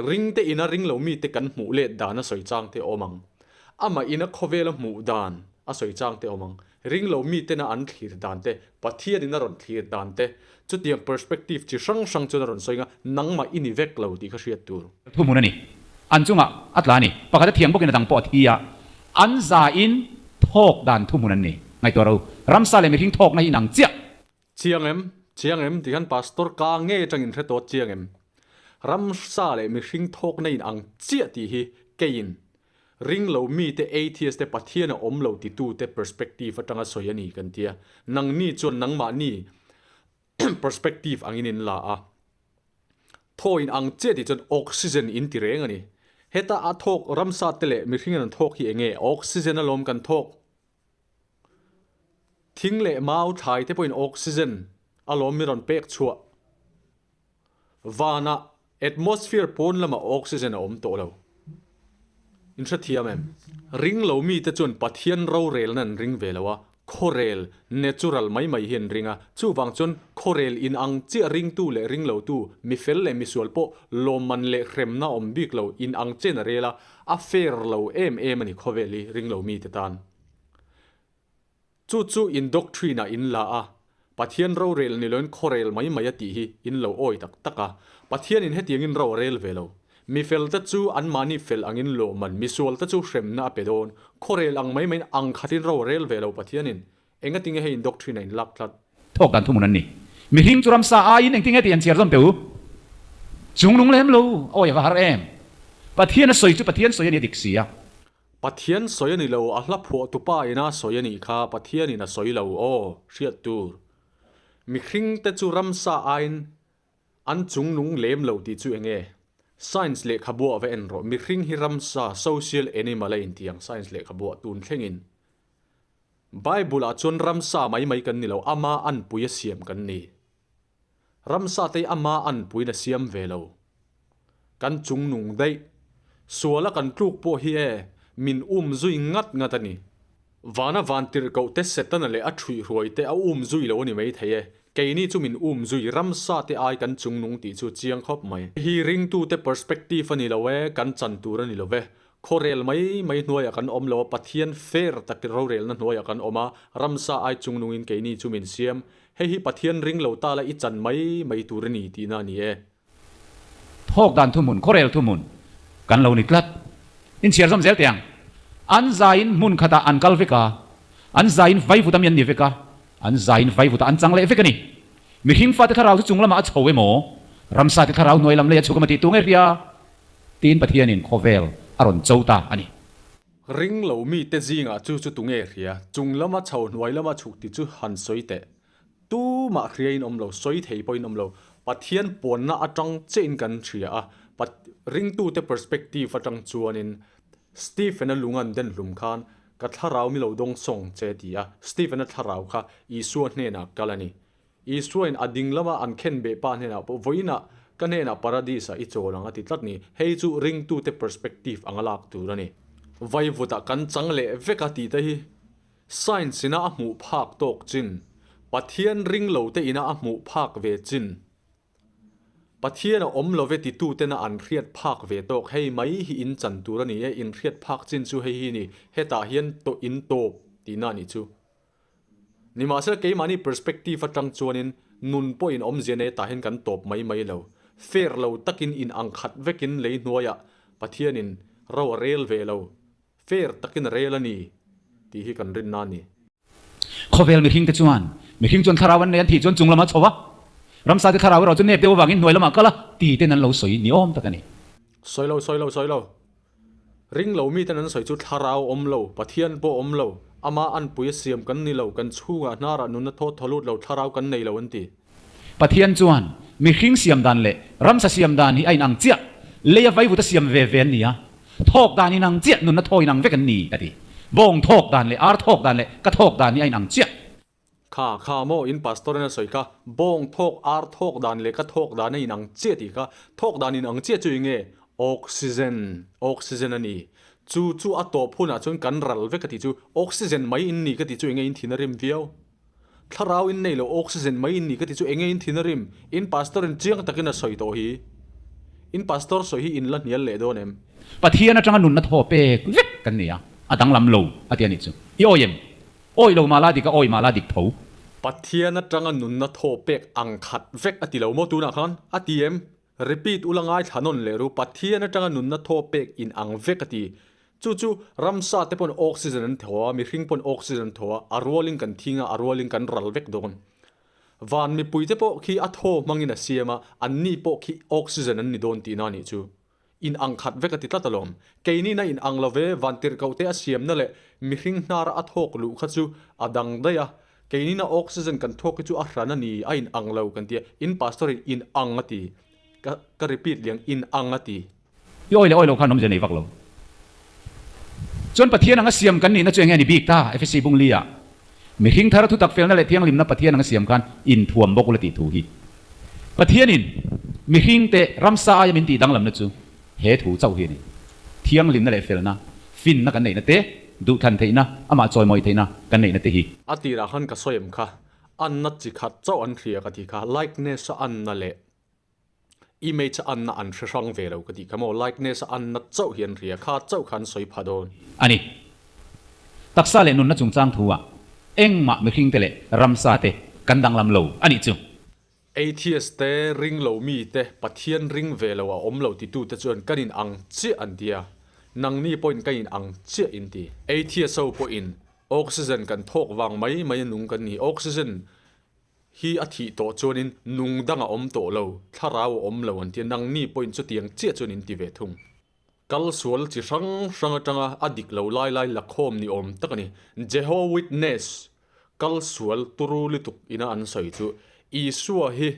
Ringte ina ring lo mite kan hmuh let dan a sawi chang te awm ang. Amah ina khawvel a hmuh dan a sawi chang te awm ang. Ring lo mitena an thlir dan te, Pathianin a rawn thlir dan te, chutiang perspective chi hrang hrang chuan a rawn sawi anga, nangmah i ni vek lo tih kha hriat tur. Thuhmun a ni. An chungah a tla a ni. Pakhat a thiang bawkin a dang pawh a thi a. An zain thawk dan thuhmun an ni. Ngaihtuah ro. Ramsa leh mihring thawkna hi inang chiah. Chiang em? Chiang em? Tikhan Pastor ka nge atangin hre tawh chiang em? Ramsa leh mihring thawkna inang chiah tih hi keiin Ring lo mite atheist te Pathian a awm lo titute perspective atanga sawi a ni kan tia. Nangni chuan nangmahni perspective angin in la a. Thaw in ang chiah tih chuan oxygen in ti reng a ni. Heta a thawk ramsa te leh mihringin an thawk hi enge oxygen alawm kan thawk. Thing leh mau thlai te pawhin oxygen alawm mi rawn pek chhuah. Vanah atmosphere pawn lamah oxygen a awm tawh lo. In hrethiam em? Ring lo mite chuan Pathian rorelna an ring ve lo a, khawrel, natural, mai mai hi an ring a. Chuvang chuan khawrel in ang chiah ringtu leh ring lotu, mifel leh misual pawh lawmman leh hremna awm bik lo in ang chen a rel a, a fair lo em em a ni khawvel hi ring lo mite tan. Chu chu in doctrine ah in la a, Pathian rorel ni loin khawrel mai mai a tih hi in lo awi tak tak a. Pathianin hetiangin ro a rel ve lo. Mi felte chu anmahni fel angin lawhman, misualte chu hremna a pe dawn. Khawrel ang mai maiin ang khatin ro a rel ve lo Pathianin. Engatinge hei in doctrine ah in lak tlat? Thawk dan thuhmun an ni. Mihring chu ramsa aiin engtinge tih an chhiar zawm teh u. Chungnung lem lo, awi a va har em. Pathian a sawi chu Pathian sawi a ni a dik si a. Pathian sawi a ni lo, a hla phuah tu pa ina sawi a nih kha, Pathian in a sawi lo aw, hriat tur. Mihring te chu ramsa aiin an chungnung lem lo tih chu enge? Science lehkhabuah va en rawh, mihring hi ramsa, social animal, a inti ang science lehkhabuah tun thlengin. Bible ah chuan ramsa mai mai kan ni lo, ama anpui a siam kan ni. Ramsa te ama anpuiin a siam ve lo. Kan chungnung daih. Suala kan tluk pawh hi e, min um zui ngat ngat a ni. Vana vantirhkoh te Setana leh a ṭhuihruai te a um zui lo a ni maithei e. Keini chu min um zui ramsa te ai kan chungnung tih chu chiang khawp mai. Hi ringtute perspective a ni lo e, kan chan tur a ni lo ve. Khawrel mai mai hnuaiah kan awm lo a, Pathian fair tak rorelna hnuaiah kan awm a, ramsa ai chungnungin keini chu min siam. Hei hi Pathian ring lo ta la i chan mai mai tur a ni tihna a ni e. Thawk dan thuhmun, khawrel thuhmun kan lo ni tlat. Inchhiar zawm zel teh ang. An zaiin hmun khatah an kal vek a, an zaiin vaivut ami an ni vek a, an zaiin vaivutah an chang leh vek a ni. Mihring fate thlarau chu chung lamah a chho emaw, ramsa te thlarau hnuai lam lei a chhuk emaw tih tu nge hria? Tiin Pathianin khawvel a rawn cho ta a ni. Ring lo mite zingah chu chu tunge hria? Chung lama chho hnuai lama chhuk ti chu han sawi teh. Tumah hriain awm lo, sawi thei pawhin awm lo. Pathian puanna atang chiahin kan hria a, Pat ringtute perspective atang chuanin Stephen-a lung an den hlum khan ka thlarau mi lo dawng sawng che ti a, Stephen-a thlarau kha Isua hnenah kal a ni. Isuain a ding lama an khen beh pa hnenah pawh vawiinah ka hnenah Paradis-ah i chawl ang a ti tlat ni. Hei chu ringtute perspective anga lak tur a ni. Vaivutah kan chang leh vek a tih te hi Science ina a hmuh phak tawk chin, Pathian ring lo te ina a hmuh phak ve chin, Pathian a awm love titutena an hriat phak ve tawk hei mai hi in chan tur a ni e, in hriat phak chin chu hei hi ni, hetah hian tawh in tawp tihna a nih chu. Nimahsela keimahni perspective atang chuanin nun pawhin awmzia nei tah hian kan tawp mai mai lo. Fair lo takin in ang khat vekin lei hnuaiah Pathianin ro a rel ve lo. Fair takin a rel a ni tih hi kan rinna a ni. Khawvel mihringte chuan mihring chuan thlarau an nei an thih chuan chung lamah a chho a, ramsate thlarau erawh chu nep deuh avangin hnuai lamah a kal a ti ten an lo sawi ni awm tak a ni. Sawi lo, sawi lo, sawi lo. Ring lo miten an sawi chu thlarau awm lo, Pathian pawh awm lo, ama anpui a siam kan ni lo, kan chhungah hnarah nunna thaw thaw lut lo thlarau kan nei lo an ti. Pathian chuan mihring siam dan leh ramsa siam dan hi a inang chiah, leia vaivuta siam ve ve an ni a, thawk dan inang chiah, nunna thaw inang vek an ni, a ti. Bawng thawk dan leh ar thawk dan leh ka thawk dan hi a inang chiah. Kha kha maw in pastor in a sawi kha, bawng thawk ar thawk dan leh ka thawk dan a inang chiah tih kha, thawk dan inang chiah chu enge? Oxygen, oxygen a ni. Chu chu a tawp hunah chuan kan ral vek a tih chu, oxygen mai in ni ka tih chu enge in thin a rim viau? Thlarau in nei lo oxygen mai in ni ka ti chu enge in thin a rim? In pastor in chiang takin a sawi tawh hi. In pastor sawi hi in la hnial leh dawn em? Pathian atanga nunna thaw pek vek kan ni a, a danglam lo a ti a nih chu. I awi em? Awi lo mah la dik a, awi mah la dik tho. Pathian atanga nunna thaw pek ang khat vek a ti lo maw tunah khan? A ti em? Repeat ula ngaithla nawn leh ru, Pathian atanga nunna thaw pek in ang vek a ti. Chu chu ramsa te pawn oxygen an thaw a, mihring pawn oxygen an thaw a, a rualin kan thing a, a rualin kan ral vek dawn. Van mipui te pawh khi a thaw hmangin a siam a, anni pawh khi oxygen an ni dawn tihna a nih chu. In ang khat vek a ti tlat alawm. Keinin a in ang lo ve, vantirhkoh te a siamna leh mihring hnara a thawk luh kha chu a dang daih a, Keinin a oxygen kan thawk hi chu a hran a ni, a in ang lo kan ti a, in pastor in in ang a ti. Ka ka repeat liang, in ang a ti. I awi leh awi lo khan awmzia nei vak lo. Chuan Pathian anga siam kan nihna chu enge a ni bik ta? Efesi bung li ah mihring thar thutak felna leh thianghlimna Pathian anga siam khan inthuam bawk ula tih thu hi. Pathianin mihringte ramsa aia min tih danglamna chu He thu chauh hi a ni. Thianghlimna leh felna, finna kan neihna te, duhthlan theihna, amah chawimawi theihna kan neihna te hi. A tirah khan ka sawi em kha, anna chi khat chauh an hria ka tih kha, likeness a anna leh image a anna an hre hrang ve lo ka tih kha maw, likeness a anna chauh hi an hria, kha chauh kha an sawi pha dawn. A ni. Taksa leh nunna chungchang thu ah engmah mihringte leh ramsa te kan danglam lo a nih chu. Atheist te, ring lo mi te, Pathian ring ve lo a awm lo titu te chuan kan in ang chiah an ti a, nangni pawhin kan in ang chiah in ti. Atheist ho pawhin oxygen kan thawk vang mai mai a nung kan ni, oxygen hi a thih tawh chuanin nung dang a awm tawh lo, thlarau a awm lo an ti a, nangni pawhin chutiang chiah chuan in ti ve thung. Kal sual chi hrang hrang atanga a dik lo lai lai lakhawm ni awm tak a ni. Jehovah Witness kal sual turu lutuk ina an sawi chu Isua hi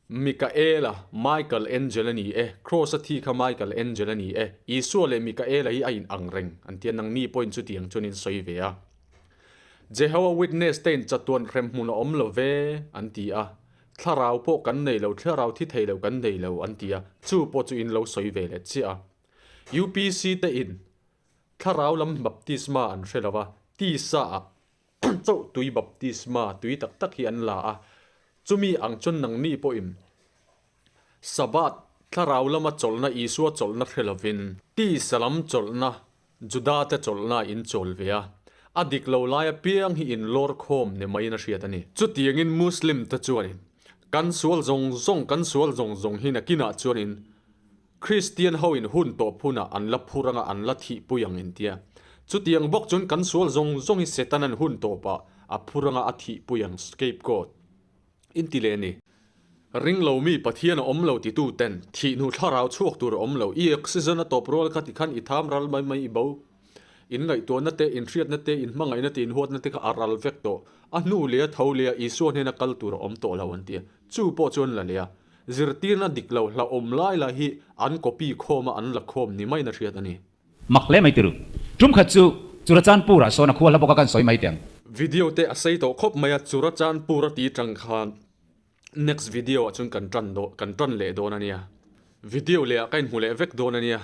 Mikaela, Michael Angel a ni e, Kraws a thi kha Michael Angel a ni e, Isua leh Mikaela hi a in ang reng an tia nangni pawhin chutiang chuan in sawi ve a. Jehovah Witness te in chatuan hrem hmun a awm lo ve an ti a. Thlarau pawh kan nei lo, thlarau thi thei lo kan nei lo an ti a, chu pawh chu in lo sawi ve leh chiah a. UPC te in thlarau lam baptisma an hre lo va, tisa ah chauh tui baptisma tui tak tak hi an la a, chumi ang chuan nangni pawhin Sabbath thlarau lama chawlhna Isua chawlhna hre lovin tisa lam chawlhna Juda te chawlhna in chawl ve a, a dik lo lai apiang hi in lawr khawm ni maiin a hriat a ni. Chutiangin Muslim te chuanin kan sual zawng zawng kan sual zawng zawng hi nakinah chuanin Kristian ho in hun tawp hunah an la phur anga an la thihpui ang in tia. Chutiang bawk chuan kan sual zawng zawng hi Setanan hun tawpah a phur anga a thihpui ang scapegoat in ti leh a ni. Ring lo mi Pathian a awm lo titu ten thih hnu thlarau chhuak tur a awm lo. I oxygen a tawp rual kha tikhan i tham ral mai mai i bo. In ngaihtuahna te, in hriatna te, in hmangaihna te, in huatna te kha a ral vek tawh. A hnu leh a tho leh a Isua hnena kal tur a awm tawh lo an ti a. Chu pawh chuan la leh a. Zirtirna dik lo hlauhawm lai lah hi an copy khawm a an la khawm ni maiin a hriat a ni. Mak hle mai tiru. Tum khat chu Churachandpur ah sawn a khua hla bawk a kan sawi mai teh ang. Video te a sei tawh khawp mai a, Churachandpur a ti tang khan next video ah chuan kan tan kan tan leh dawn a nia. Video leh ah ka inhmu leh vek dawn a nia.